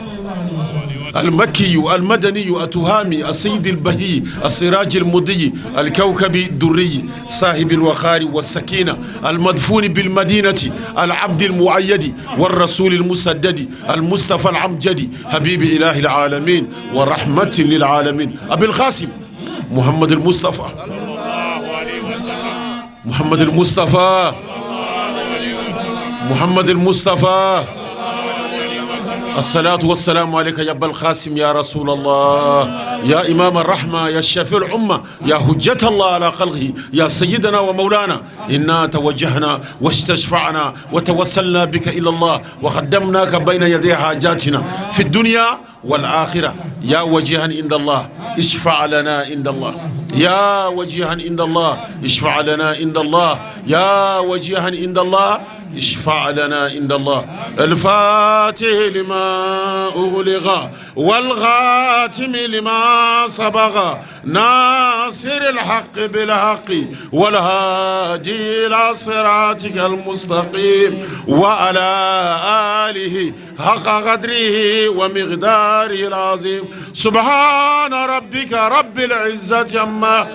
المكي المدني التهامي السيد البهي السراج المضي الكوكب الدري صاحب الوقار والسكينة المدفون بالمدينة العبد المؤيد والرسول المسدد المصطفى العمجد حبيب إله العالمين ورحمة للعالمين أبي القاسم محمد المصطفى، محمد المصطفى، محمد المصطفى. الصلاة والسلام عليك يا أبا القاسم يا رسول الله، يا إمام الرحمة، يا شفيع الأمة، يا حجة الله على خلقه، يا سيدنا ومولانا. إنا توجهنا واستشفعنا وتوسلنا بك إلى الله وقدمناك بين يدي حاجاتنا في الدنيا والآخرة. يا وجيها عند الله، اشفع لنا عند الله. يا وجيها عند الله، اشفع لنا عند الله. يا وجيها عند الله، اشفع لنا عند الله. الفاتح لما أغلق والخاتم لما سبق، ناصر الحق بالحق والهادي إلى صراطك المستقيم وعلى آله حق قدره ومقداره العظيم. سبحان ربك رب العزة عما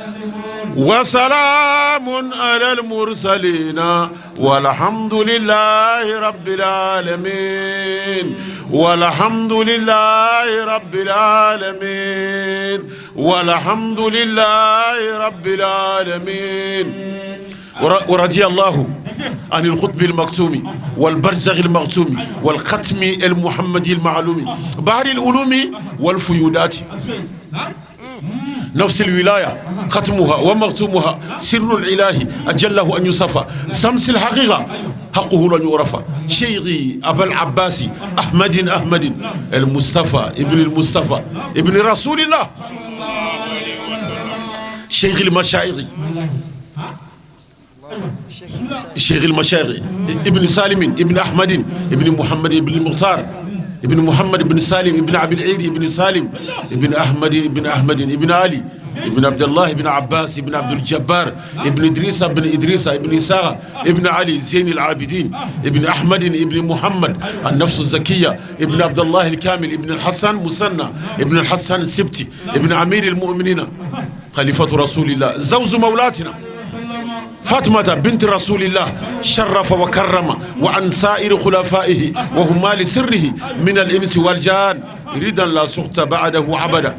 وسلام على المرسلين والحمد لله رب العالمين والحمد لله رب العالمين والحمد لله رب العالمين. ورضي الله عن القطب المكتوم والبرزخ المختوم والختم المحمدي المعلوم بحر العلوم والفيودات نفس الولاية ختمها ومختومها سر الإله أجله أن يصفى سمس الحقيقة حقه لن يعرف شيخي أبا العباس أحمد أحمد المصطفى ابن المصطفى ابن رسول الله شيخ المشايخ شيخ المشايخ ابن سالم ابن أحمد ابن محمد ابن المختار ابن محمد بن سالم ابن عبد العيد ابن سالم ابن أحمد ابن أحمد ابن علي ابن عبد الله ابن عباس ابن عبد الجبار ابن إدريس ابن إدريس ابن إسحاق ابن علي زين العابدين ابن أحمد ابن محمد النفس الزكية ابن عبد الله الكامل ابن الحسن مسنى ابن الحسن السبتي ابن أمير المؤمنين خليفة رسول الله زوج مولاتنا فاطمة بنت رسول الله شرف وكرم وعن سائر خلفائه وهما لسره من الإنس والجان رضا لا سخط بعده أبدا.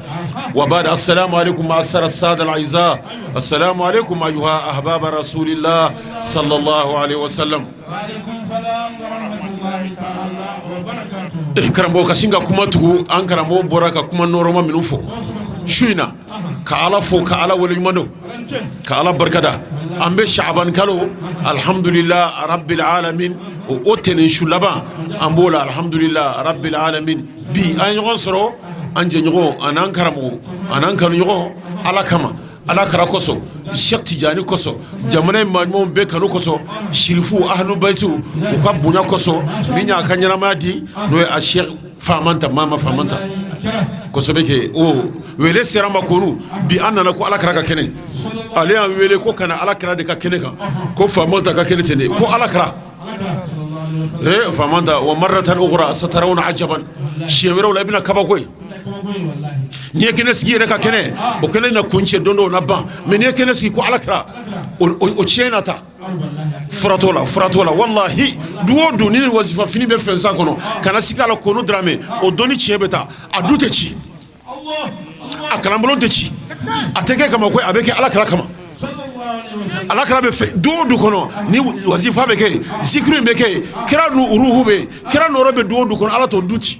وبعد السلام عليكم معشر السادة الأعزاء، السلام عليكم أيها أحباب رسول الله صلى الله عليه وسلم. Karamɔgɔ ka sin ka kuma tugu an karamɔgɔ bɔra ka kuma nɔrɔma minnu fɔ su in na, ka Ala fo, ka Ala waleɲuman dɔn, ka Ala barikada. An bɛ Shaban kalo, alhamdulillah rabbil alamin, o tɛnɛn su laban an b'o la, alhamdulillah rabbil alamin. Bi an ye ɲɔgɔn sɔrɔ, an jɛɲɔgɔn an'an karamɔgɔ an'an kanuɲɔgɔn, Ala kama, Ala kira kosɔn, Cheikh Tijani kosɔn, jamana in maa ɲumanw bɛɛ kanu kosɔn, sirifu ahlu bayitu u ka bonya kosɔn, min y'a ka ɲɛnamaya di, n'o ye a Cheikh Famanta Mama Famanta kosɛbɛ. Kɛ o wele sera ma konu bi an nana ko Ala kira ka kɛnɛ, ale y'an wele ko kana Ala kira de ka kɛnɛ kan, ko Famanta ka kɛnɛ ten de, ko Ala kira Famanta wa marratan ukhra satarawna ajaban, siɲɛ wɛrɛw la i bɛna kabako ye. N'i ye kɛnɛ sigi yɛrɛ ka kɛnɛ, o kɛnɛ na kuncɛ don dɔw na ban, mais n'i ye kɛnɛ sigi ko Ala kira, o tiɲɛ na ta furatɔ la, furatɔ la. Wallahi, du o du ni wazifa fini bɛ fɛn san kɔnɔ, kana sigi a la kono Dramé, o dɔnni tiɲɛ bɛ taa. A du tɛ ci, a kalanbulon tɛ ci, a tɛ kɛ kama ko a bɛ kɛ Ala kira kama. Ala kira bɛ fɛ du o du kɔnɔ ni wazifa bɛ kɛ yen, zikiri bɛ kɛ yen, kira nu uruhu bɛ yen, kira nɔrɔ bɛ du o du kɔnɔ, Ala t'o du ci.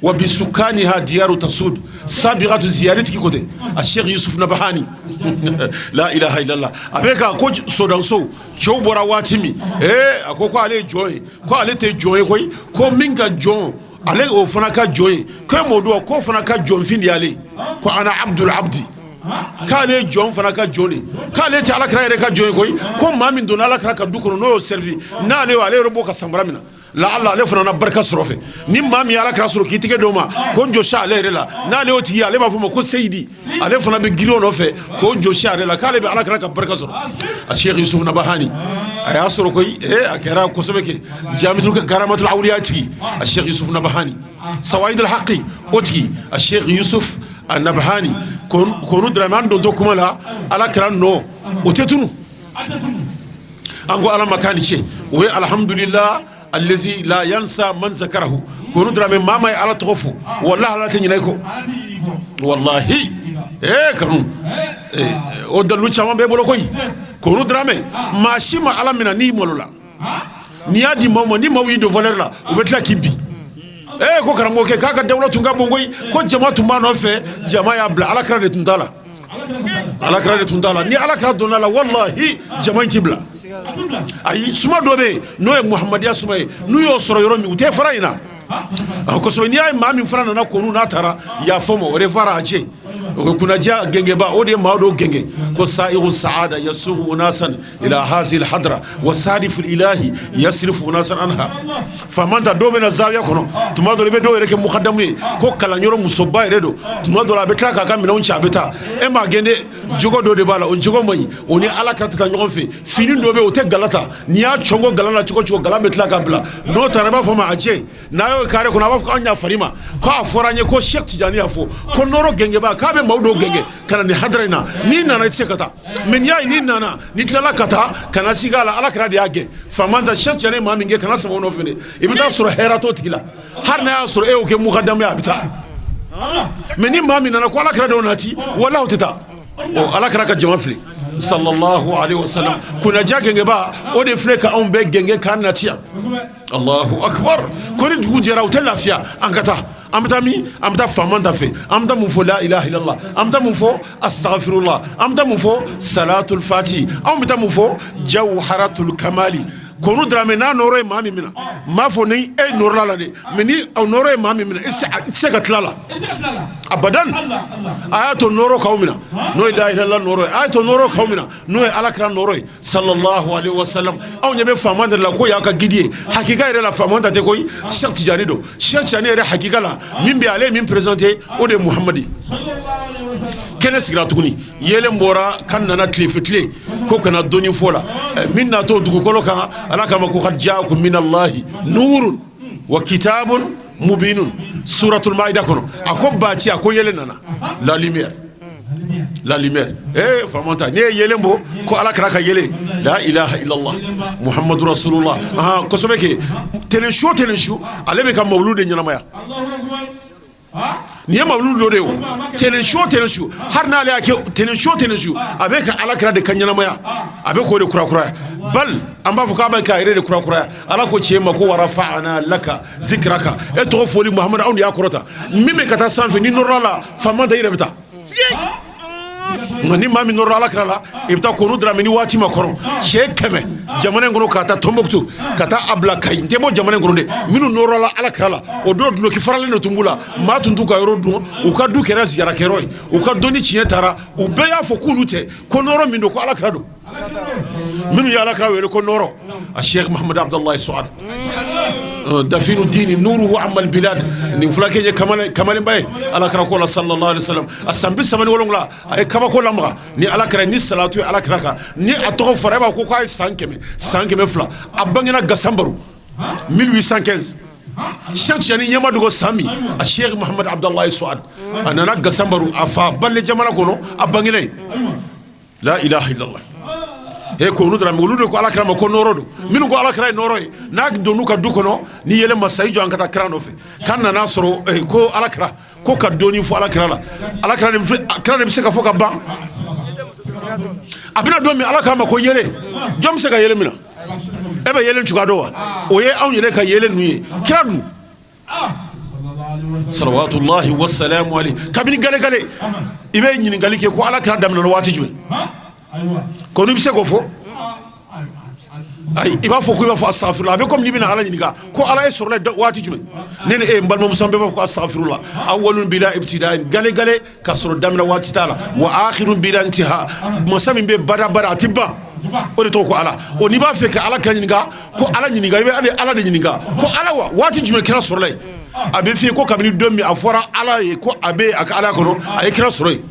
Wa bi sukaniha diyaru tasud sabiqatu ziyarati ko ten a Cheikh Yusuf Nabahani, la ilaha illallah. A bɛ ka ko sodanso cɛw bɔra waati min, a ko ale ye jɔn ye, ko ale tɛ jɔn ye koyi, ko min ka jɔn ale o fana ka jɔn ye, ko e m'o dɔn, k'o fana ka jɔnfin de y'ale, ko ana abdul abdi, k'ale ye jɔn fana ka jɔn de, k'ale tɛ Ala kira yɛrɛ ka jɔn ye koyi, ko maa min donna Ala kira ka du kɔnɔ n'o y'o servi, n'ale y'o ale yɛrɛ b'o ka samara minɛ la ala ale fana na barika sɔrɔ fɛ. Ni maa min ye Ala kira sɔrɔ k'i tɛgɛ d'o ma k'o jɔsi ale yɛrɛ la, n'ale y'o tigi ye, ale b'a fɔ ma ko seyidi, ale fana bɛ girin o nɔfɛ k'o jɔsi ale la, k'ale bɛ Ala kira ka barika sɔrɔ. A Cheikh Yusuf Nabahani a y'a sɔrɔ koyi, a kɛra kosɛbɛ kɛ jamitul karamatul awliya tigi, a Cheikh Yusuf Nabahani sawayidul haqi o tigi, a Cheikh Yusuf Nabahani konu Dramé. An dontɔ kuma la, Ala kira nɔ o tɛ tunu, an ko Ala ma k'a ni ce. O ye alhamdulillah allazi la yansa man zakarahu. Konu Dramé, maa ma ye Ala tɔgɔ fɔ, wallahi Ala tɛ ɲinɛ i kɔ, wallahi. Kanu o dalilu caman b'e bolo koyi. Konu Dramé, maa si ma Ala minɛ n'i malola, n'i y'a di maaw ma, ni maaw y'i don valeur la, u bɛ tila k'i bin. Ko karamɔgɔkɛ k'a ka dawula tun ka bon koyi, ko jama tun b'a nɔfɛ, jama y'a bila, Ala kira de tun t'a la, Ala kira de tun t'a la. Ni Ala kira donna la, wallahi jama in ti bila. Ayi, suma dɔ bɛ yen n'o ye muhamadiya suma ye, n'u y'o sɔrɔ yɔrɔ min, u tɛ fara in na kosɛbɛ. N'i y'a ye maa min fana nana konu n'a taara yafa ma, o de fara a cɛ, o ye kunnadiya gɛngɛba, o de ye maa dɔw gɛngɛ ko sa'iru sa'ada yasugu unasan ila hazi hadra wa sarifu ilahi yasrifu unasan anha. Famanta dɔw bɛ na zawiya kɔnɔ, tuma dɔ i bɛ dɔw yɛrɛ kɛ mukadamu ye, ko kalanyɔrɔ musoba yɛrɛ don, tuma dɔ la a bɛ tila k'a ka minɛnw cɛ, a bɛ taa. E m'a gɛn dɛ, Jogo dɔ de b'a la, o jogo man ɲi, o ni Ala ka tɛ taa ɲɔgɔn fɛ. Fini dɔ bɛ yen, o tɛ gala ta. N'i y'a cɔngɔ gala la cogo o cogo, gala bɛ tila ka bila. N'o taara, i b'a fɔ ma a cɛ n'a y'o carré kɔnɔ, a b'a fɔ k'an yafar'i ma, k'a fɔra an ye ko Cheikh Tijani y'a fɔ ko nɔrɔ gɛngɛba k'a bɛ maaw dɔw gɛngɛ ka na nin hadara in na. N'i nana, i tɛ se ka taa. Mais n'i y'a ye n'i nana, n'i tilala ka taa ka na sigi a la, Ala kira de y'a gɛn. Faama ta Cheikh Tijani ye maa min gɛn, kana sama o nɔfɛ dɛ. I bɛ taa sɔrɔ hɛrɛ t'o tigi la, hali n'a y'a sɔrɔ e y'o kɛ mukadamu ye, a bɛ taa. Mais ni maa min nana ko Ala kira dɔw nati, walahi o tɛ taa. Ɔ, Ala kira ka jama filɛ, sallallahu alaihi wasallam, kunnaja gɛngɛba, o de filɛ ka anw bɛɛ gɛngɛ k'an nati yan. Allahu akbar. Ko ni dugu jɛra, u tɛ lafiya. An ka taa, an bɛ taa min? An bɛ taa faama ta fɛ. An bɛ taa mun fɔ? La ilaha illallah. An bɛ taa mun fɔ? Astaghfirullah. An bɛ taa mun fɔ? Salatul fati. Anw bɛ taa mun fɔ? Jawharatul kamali. Konu Dramɛ n'a nɔrɔ ye maa min minɛ, n m'a fɔ ni e nɔrɔla la dɛ, mais ni nɔrɔ ye maa min minɛ, i tɛ se ka tila la abadan. A y'a to nɔrɔ k'aw minɛ, n'o ye la ilaha illallah nɔrɔ ye. A y'a to nɔrɔ k'aw minɛ, n'o ye Ala kira nɔrɔ ye, sallallahu alaihi wasallam. Anw ɲɛ bɛ faama de la ko y'a ka guide ye. Hakika yɛrɛ la, faama ta tɛ koyi, Cheikh Tijani don. Cheikh Tijani yɛrɛ hakika la, min bɛ ale ye min présenté, o de ye Muhamadi. Kɛnɛ sigira tuguni, yeelen bɔra kan nana tilefɛ tile ko kana dɔnni fɔ la min natɔ dugukolo kan. Ala kama ko qad jaakum minallahi nurun wa kitabun mubinun, suratul maida kɔnɔ. A ko baati, a ko yeelen nana, la lumière, la lumière. Eh, faama ta, n'i ye yeelen bɔ ko Ala kira ka yeelen, la ilaha illallah muhammadu rasulullah. Ahan, kosɛbɛ kɛ. Tɛnɛn su o tɛnɛn su, ale bɛ ka mawulu de ɲɛnamaya. Nin ye mawulu dɔ de ye o. Tɛnɛn su o tɛnɛn su, hali n'ale y'a kɛ tɛnɛn su o tɛnɛn su, a bɛ ka Ala kira de ka ɲɛnamaya, a bɛ k'o de kurakuraya. Bal an b'a fɔ k'a bɛ k'a yɛrɛ de kurakuraya. Ala ko cɛ ma ko warafa'ana laka zikraka, e tɔgɔ foli Muhamadu, anw de y'a kɔrɔta. Min bɛ ka taa sanfɛ, ni nɔrɔla la, faama ta, i yɛrɛ bɛ taa. Nka ni maa min nɔrɔla Ala kira la, i bɛ taa. Konu Dramɛ ni waati ma kɔrɔ siyɛn 100 jamana in kɔnɔ, ka taa Tɔnbɔkutu, ka taa a bila Kayi, n tɛ bɔ jamana in kɔnɔ dɛ. Minnu nɔrɔla Ala kira la, o don duloki faralen de tun b'u la, maa tun t'u ka yɔrɔ dun, u ka du kɛra ziyarakɛyɔrɔ ye, u ka dɔnni tiɲɛ taara. U bɛɛ y'a fɔ k'olu tɛ, ko nɔrɔ min don, ko Ala kira don. Minnu ye Ala kira wele ko nɔrɔ, a Sheikh Muhammad Abdullahi Suad dafinu dini nuruhu amal bilad, nin fulakɛ ye kamalenba ye Ala kira ko la, sallallahu alaihi wasallam. A san 37, a ye kabako lamaga ni Ala kira ni salatu ye Ala kira kan. Ni a tɔgɔ fɔra, e b'a ko k'a ye san 100, san 200. A bangena Gasanbaro 1815. Cheikh Tijani ɲɛma dogo san min, a Sheikh Muhammad Abdullahi Suad a nana Gasanbaro, a fa Balle jamana kɔnɔ, a bangena yen. La ilaha illallah. E ko olu dara, olu de ko Ala kira ma ko nɔɔrɔ don. Minnu ko Ala kira ye nɔɔrɔ ye, n'a donn'u ka du kɔnɔ ni yɛlɛ masa i jɔ, an ka taa kira nɔfɛ. K'an nana sɔrɔ ko Ala kira ko ka dɔɔni fɔ Ala kira la. Ala kira de bɛ se ka fɔ ka ban. A bɛna don min, Ala k'a ma ko yeelen. Jɔn bɛ se ka yeelen minɛ? E bɛ yeelen cogoya dɔn wa? O ye anw yɛrɛ ka yeelen ninnu ye. Kira dun, salawatullahi wasalamu alayhi, kabini gale gale, i bɛ ɲininkali kɛ ko Ala kira daminɛna waati jumɛn? Ko n'i bɛ se k'o fɔ, ayi, i b'a fɔ ko i b'a fɔ astaghfirullah. A bɛ komi n'i bɛna Ala ɲininka ko Ala ye sɔrɔla waati jumɛn. Ne ni e, n balimamuso, an bɛɛ b'a fɔ ko astaghfirullah. Awwalun bila ibtidaa, gale gale ka sɔrɔ daminɛ waati t'a la, wa akhirun bila intiha, masa min bɛ bada bada, a tɛ ban, o de tɔgɔ ko Ala. O n'i b'a fɛ ka Ala kira ɲininka, ko Ala ɲininka, i bɛ Ala de ɲininka ko Ala wa waati jumɛn kira sɔrɔla yen? A bɛ f'i ye ko kabini don min a fɔra Ala ye ko a bɛ a ka Ala kɔnɔ, a ye kira sɔrɔ yen.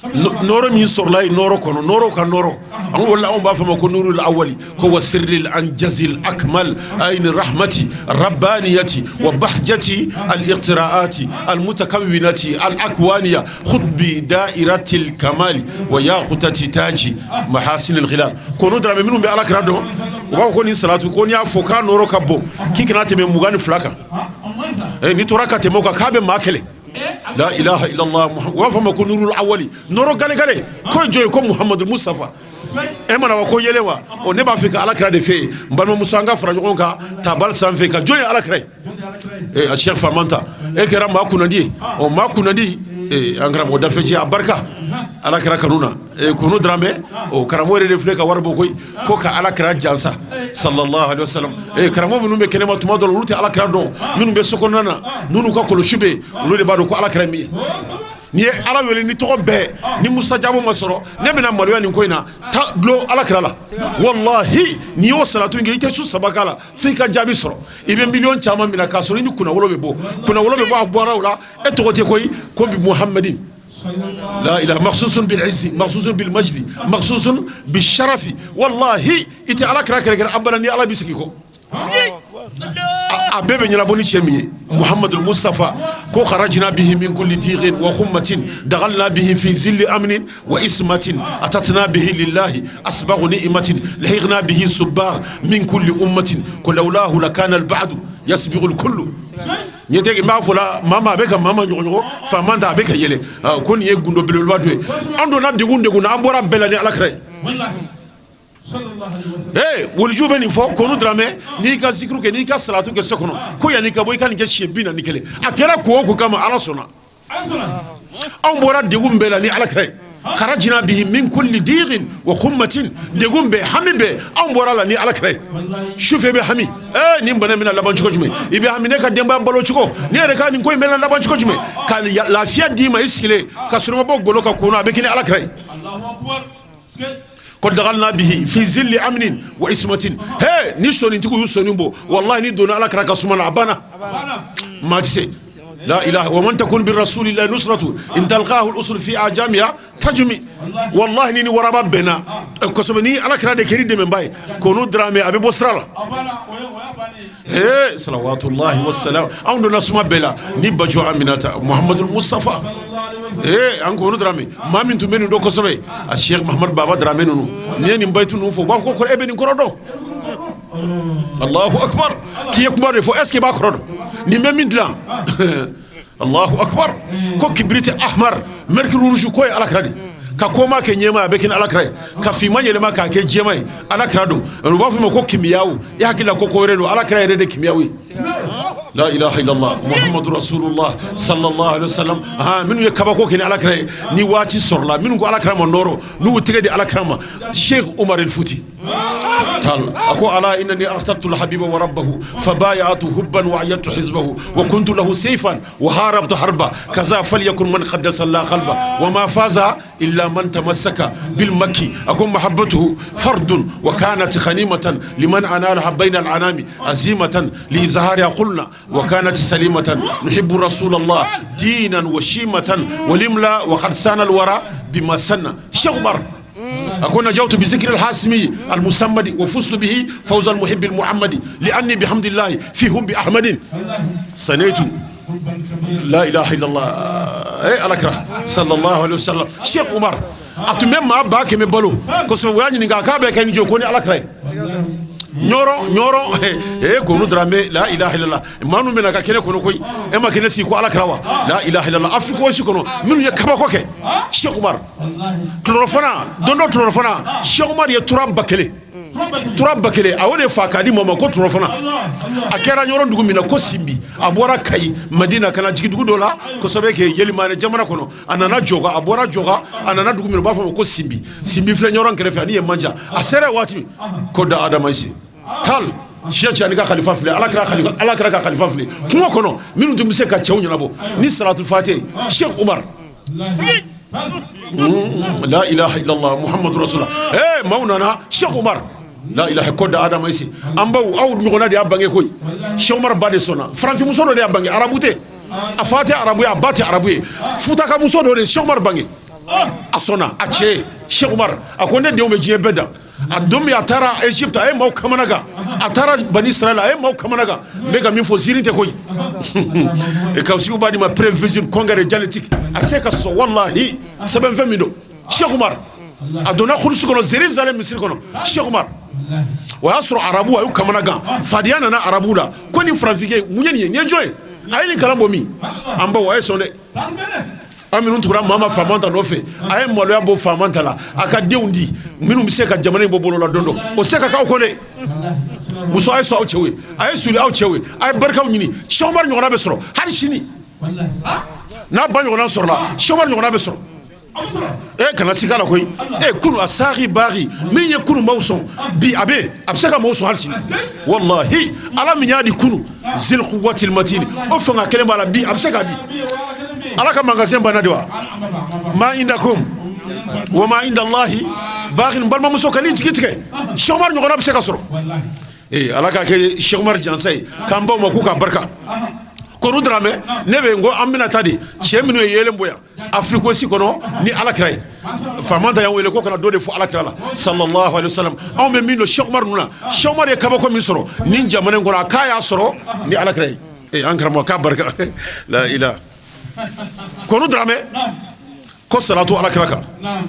Nɔɔrɔ min sɔrɔla yen, nɔɔrɔ kɔnɔ, nɔɔrɔ ka nɔɔrɔ, an wala anw b'a fɔ ma ko nurul awali, ko wa sirril anjazil akmal ayni rahmati rabbaniyati wa bahjati al iqtiraati al mutakawwinati al akwaniya khutbi da'iratil kamali wa yaqutati taji mahasinil khilal. Ko n'o dara, minnu bɛ Ala kira dɔn, u b'a fɔ ko nin salatu, ko n'i y'a fɔ k'a nɔɔrɔ ka bon, k'i kana tɛmɛ 22 kan. N'i tora ka tɛmɛ o kan, k'a bɛ maa kɛlɛ. La ilaha illallah. U b'a fɔ ma ko nurul awali, nɔɔrɔ gale gale, ko jɔn ye? Ko Muhamadu Mustafa. E mana wa ko yelen wa? O ne b'a fɛ ka Ala kira de fɛ yen. N balimamuso, an ka fara ɲɔgɔn kan tabali sanfɛ ka jɔn ye Ala kira ye. A Cheikh Famanta, e kɛra maa kunnandi ye. O maa kunnandi, an karamɔgɔ dafɛji, a barika Ala kira kanu na. Kunu Dramɛ, o karamɔgɔ yɛrɛ de filɛ ka wari bɔ koyi, ko ka Ala kira jansa, sallallahu alaihi wasallam. Karamɔgɔ minnu bɛ kɛnɛma tuma dɔ la, olu tɛ Ala kira dɔn. Minnu bɛ so kɔnɔna na, n'u ka kɔlɔsi bɛ yen, olu de b'a dɔn ko Ala kira min ye. N'i ye Ala wele ni tɔgɔ bɛɛ ni musajabu ma sɔrɔ, ne bɛna maloya nin ko in na. Taa dulon Ala kira la, walahi, n'i y'o salatu in kɛ, i tɛ su 3 k'a la f'i ka jaabi sɔrɔ. I bɛ miliyɔn caman minɛ k'a sɔrɔ i ni kunnawolo bɛ bɔ, kunnawolo bɛ bɔ, a bɔra o la. E tɔgɔ tɛ koyi ko bi Muhamadin. La ilaha makhsusun bil izzi, makhsusun bil majdi, makhsusun bil sharafi. Wallahi, i tɛ ala kira kɛrɛkɛrɛ abada ni ala b'i sigi kɔ. A bɛɛ bɛ ɲɛnabɔ ni cɛ min ye, Muhamadu Mustafa ko kharajna bihi min kulli diqin wa khummatin, dakhalna bihi fi zilli amnin wa ismatin, atatna bihi lillahi asbaghu ni'matin, lahiqna bihi subbagh min kulli ummatin, ko lawlahu lakana al-ba'du yasbiqu al-kullu. Ɲɛ tɛ n b'a fɔ la, maa maa a bɛ ka maa ma ɲɔgɔn faama ta, a bɛ ka yɛlɛ ko nin ye gundo belebeleba dɔ ye. An donna degun degun na, an bɔra bɛɛ la ni ala kira ye. Ee, waliju bɛ nin fɔ Konu Dramɛ, n'i ka zikiru kɛ, n'i ka salatu kɛ so kɔnɔ, ko yanni ka bɔ i ka nin kɛ siɲɛ 41. A kɛra ko o ko kama, ala sɔnna. Anw bɔra degun bɛɛ la ni ala kira ye. Kharajna bihi min kulli diqin wa khummatin. Degun bɛɛ, hami bɛɛ, anw bɔra la ni ala kira ye. Sufɛ bɛ hami, ee, nin bana bɛna laban cogo jumɛn? I bɛ hami ne ka denbaya balo cogo, ne yɛrɛ ka nin ko in bɛna laban cogo jumɛn? Ka lafiya d'i ma i sigilen ka sɔrɔ ma bɔ golo ka kono, a bɛ kɛ ni ala kira ye. Ko dagalna bihi fi zilli amnin wa ismatin. He, ni sɔnnitigiw y'u sɔnni bɔ, wallahi, ni donna ala kira ka suma na, a banna, maa tɛ se. La ilaha wa man takun bi rasulillahi nusratu in talqahu al-usr fi ajamiha tajumi. Wallahi, ni waraba bɛnna kosɛbɛ, ni ala kira de kɛr'i dɛmɛba ye, Konu Dramɛ, a bɛ bɔ sira la. Ee, salawatullahi wasalam. Anw donna suma bɛɛ la ni bajo Aminata Muhamadul Mustafa. Ee, an Konu Dramɛ, maa min tun bɛ nin dɔn kosɛbɛ, a Sheikh Mahamad Baba Dramɛ ninnu, n'i ye nin bayitu ninnu fɔ, u b'a fɔ ko e bɛ nin kɔrɔ dɔn. Allahu akbar. K'i ye kuma de fɔ, est ce que i b'a kɔrɔ dɔn? Nin bɛ min dilan, Allahu akbar. Ko kibiriti ahmar, mercure rouge, ko ye ala kira de ka koma kɛ ɲɛma, a bɛ kɛ ni ala kira ye, ka finman yɛlɛma k'a kɛ jɛma ye, ala kira don. U b'a fɔ ma ko kimiyawu, i hakili la ko ko wɛrɛ don, ala kira yɛrɛ de kimiyawu ye. La ilaha illallah Muhammadu rasulullah sallallahu alaihi wasallam. Ha, minnu ye kabako kɛ ni ala kira ye, ni waati sɔrɔla, minnu ko ala kira ma nɔɔrɔ, n'u y'u tɛgɛ di ala kira ma, Sheikh Umar el Futi tal ako ala innani akhtartu alhabiba wa rabbahu fabayatu hubban wa ayatu hizbahu wa kuntu lahu sayfan wa harabtu harba kaza falyakun man qaddasa Allah qalba wa ma faza illa man tamassaka bil makki. Ako mahabbatuhu fardun wa kanat ghanimatan liman analaha bayna al anami azimatan li izhariha qulna wa kanat salimatan nuhibbu rasulallah dinan wa shimatan walimla wa qad sana al wara bima sanna. Cheikh Umar أكون نجوت بذكر الحاسمي المسمد وفزت به فوز المحب المحمد لأني بحمد الله في حب أحمد سنيت. لا إله إلا الله. إيه، الأكرم صلى الله عليه وسلم. Cheikh Umar a tun bɛ maa 100,000 balo kosɛbɛ. U y'a ɲininka k'a bɛ kɛ ni jo ko ni ala kira ye. Ɲɔrɔ, Ɲɔrɔ, ee, Konu Dramɛ, la ilaha illallah. Maa minnu bɛna ka kɛnɛ kɔnɔ koyi, e ma kɛnɛ sigi ko ala kira wa? La ilaha illallah. Afrique Ouest kɔnɔ, minnu ye kabako kɛ, Cheikh Umar tulɔrɔfana don dɔ, tulɔrɔfana, Cheikh Umar ye tura 1000, tura 1000, a y'o de fa k'a di maa ma ko tulɔrɔfana. A kɛra Ɲɔrɔ dugu min na ko Sinbi, a bɔra Kayi Madina ka na jigin dugu dɔ la kosɛbɛ kɛ Yelimane jamana kɔnɔ. A nana Jɔka, a bɔra Jɔka, a nana dugu min na, u b'a fɔ ma ko Sinbi. Sinbi filɛ Ɲɔrɔ kɛrɛfɛ ani yen man jan. A sera waati min ko da Adama ise tal Cheikh Tidiane ka khalifa filɛ, ala kira khalifa, ala kira ka khalifa filɛ kungo kɔnɔ, minnu tun bɛ se ka cɛw ɲɛnabɔ ni salatu fatiha, Cheikh Umar. La ilaha illallah Muhammadu rasulullah. Eh, maaw nana Cheikh Umar, la ilaha ko da Adama ise. An baw, aw ɲɔgɔnna de y'a bange koyi. Cheikh Umar ba de sɔnna, farafinmuso dɔ de y'a bange, arabu tɛ, a fa tɛ arabu ye, a ba tɛ arabu ye, futakamuso dɔ de Cheikh Umar bange. A sɔnna a cɛ Cheikh Umar, a ko ne denw bɛ diɲɛ bɛɛ dan. A don min a taara Egypte, a ye maaw kamana gan. A taara Bani Israël, a ye maaw kamana gan. N bɛ ka min fɔ, ziiri tɛ koyi. E ka sigi b'a di ma prévisible congrès dialectique, a tɛ se ka sɔn. Wallahi, sɛbɛnfɛn min don, Cheikh Umar a donna kurusu kɔnɔ Jérusalem misiri kɔnɔ. Cheikh Umar, o y'a sɔrɔ arabu a y'u kamana gan, fadenya nana arabu la ko nin farafinkɛ mun ye nin ye, nin ye jɔn ye, a ye nin kalan bɔ min? An baw, a ye sɔn dɛ. An minnu tugura maa ma faama ta nɔfɛ, a ye maloya bɔ faama ta la, a ka denw di minnu bɛ se ka jamana in bɔ bolo la don dɔ, o tɛ se ka k'aw kɔ dɛ. Muso, a ye sɔn aw cɛw ye, a ye suli aw cɛw ye, a ye barikaw ɲini. Cheikh Umar ɲɔgɔnna bɛ sɔrɔ hali sini, n'a ba ɲɔgɔnna sɔrɔla, Cheikh Umar ɲɔgɔnna bɛ sɔrɔ. E kana siga la koyi. E kunu a saaki baaki min ye kunu maaw sɔn, bi a bɛ a bɛ se ka maaw sɔn hali sini. Wallahi, ala min y'a di kunu, zil quwwatil matin, o fanga kelen b'a la bi, a bɛ se k'a di. Ala ka magasin banna de wa? Ma indakum wa ma inda Allahi baaqin. Balimamuso, kan'i jigi tigɛ, Cheikh Umar ɲɔgɔnna bɛ se ka sɔrɔ. Ee, ala k'a kɛ Cheikh Umar jansa ye, k'an baw ma k'u ka barika. Kɔni Dramɛ, ne bɛ n ko an bɛna taa de cɛ minnu ye yeelen bɔ yan Afrique aussi kɔnɔ ni ala kira ye. Faama ta y'an wele ko kana dɔ de fɔ ala kira la sallallahu alaihi wasallam. Anw bɛ min dɔn Cheikh Umar ninnu na, Cheikh Umar ye kabako min sɔrɔ nin jamana in kɔnɔ, a k'a y'a sɔrɔ ni ala kira ye. Ee, an karamɔgɔ k'a barika la ilaha. Kɔni Dramɛ ko salatu ala kira kan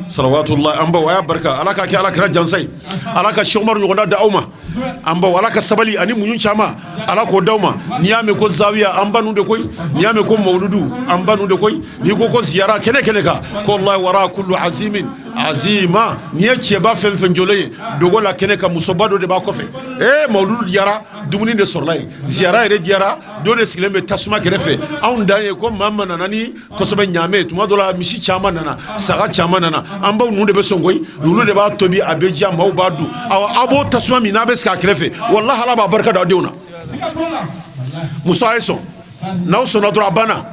salawatullah. An baw, a y'a barika, ala ka kɛ ala kira jansa ye, ala ka Cheikh Umar ɲɔgɔnna da aw ma. An baw, ala ka sabali ani muɲu caman, ala k'o d'aw ma. N'i y'a mɛn ko zawiya, an ba nu de koyi. N'i y'a mɛn ko mawuludu, an ba nu de koyi. N'i ko ko ziyara kɛnɛ kɛnɛ kan, ko wallahi wara kullu azimin azima. N'i ye cɛba fɛn fɛn jɔlen ye dogo la kɛnɛ kan, musoba dɔ de b'a kɔfɛ. Ee, mawuludu diyara, dumuni de sɔrɔla yen. Ziyara yɛrɛ diyara, dɔ de sigilen bɛ tasuma kɛrɛfɛ. Anw dan ye ko maa ma nana ni kosɛbɛ ɲaamɛ. Tuma dɔ la misi caman nana, saga caman nana. An baw ninnu de bɛ sɔn koyi, olu de b'a tobi, a bɛ diya, maaw b'a dun. Awa, aw b'o tasuma min n'a bɛ sigi a kɛrɛfɛ, walahi ala b'a barika da aw denw na. Muso, a ye sɔn. N'aw sɔnna dɔrɔn, a banna.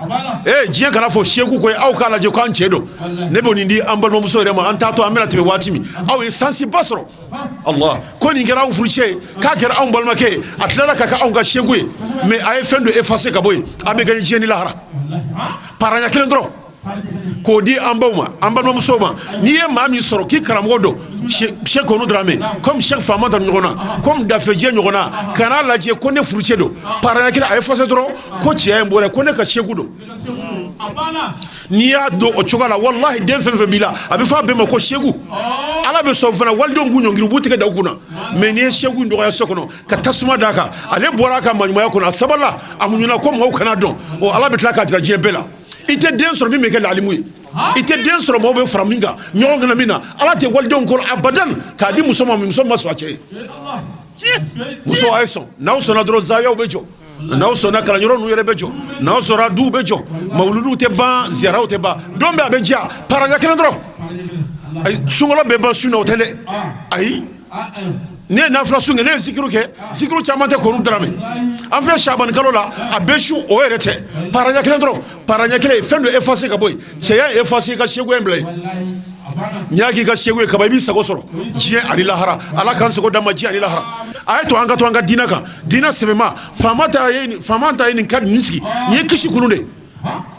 Ee, diɲɛ kana fɔ seku koyi, aw k'a lajɛ k'an cɛ don. Ne b'o nin di an balimamuso yɛrɛ ma. An t'a to an bɛna tɛmɛ waati min, aw ye sansiba sɔrɔ. Allah ko nin kɛra anw furucɛ ye, k'a kɛra anw balimakɛ ye, a tilala ka kɛ anw ka seku ye. Mais a ye fɛn dɔ effacer ka bɔ yen, a bɛ gagner diɲɛ ni lahara. Paranya kelen dɔrɔn k'o di an baw ma, an balimamusow ma. N'i ye maa min sɔrɔ k'i karamɔgɔ don, Cheikh Konu Dramɛ, comme Cheikh Famanta ɲɔgɔn na, comme Dafejɛ ɲɔgɔn na, kan'a lajɛ ko ne furucɛ don. Paranya kelen a effacer dɔrɔn ko cɛ in bɔra, ko ne ka seku don. N'i y'a don o cogo la, walahi den fɛn fɛn b'i la, a bɛ fɔ a bɛɛ ma ko seku. Ala bɛ sɔn fana, walidenw k'u ɲɔngiri, u b'u tɛgɛ da u kunna. Mais n'i ye seku in dɔgɔya so kɔnɔ ka tasuma d'a kan, ale bɔra a ka maɲumanya kɔnɔ, a sabalila, a muɲuna ko maaw kana dɔn o, ala bɛ tila k'a jira diɲɛ bɛɛ la. I tɛ den sɔrɔ min bɛ kɛ lalimu ye, i tɛ den sɔrɔ maaw bɛ fara min kan ɲɔgɔn kana min na. Ala tɛ walidenw kɔrɔ abadan k'a di muso ma, muso ma sɔn a cɛ ye. Muso, a ye sɔn. N'aw sɔnna dɔrɔn, zawiyaw bɛ jɔ. N'aw sɔnna, kalanyɔrɔ ninnu yɛrɛ bɛ jɔ. N'aw sɔnna, duw bɛ jɔ, mawuluduw tɛ ban, ziyaraw tɛ ban. Don bɛɛ a bɛ diya. Paranya kelen dɔrɔn. Ayi, sunkalo bɛ ban sun na, o tɛ dɛ. Ayi, ne ye nafila sun kɛ, ne ye zikiru kɛ, zikiru caman tɛ. Konu Dramɛ, an filɛ sabani kalo la, a bɛ sun, o yɛrɛ tɛ. Paranya kelen dɔrɔn, paranya kelen, fɛn dɔ effacer ka bɔ yen, cɛya effacer, i ka seguya in bila yen. N'i y'a k'i ka segu ye kaba, i b'i sago sɔrɔ diɲɛ ani lahara. Ala k'an sago d'an ma diɲɛ ani lahara. A ye to an ka to an ka diinɛ kan, diinɛ sɛbɛma. Faama ta ye, faama ta ye nin ka nin sigi nin ye kisi kunu de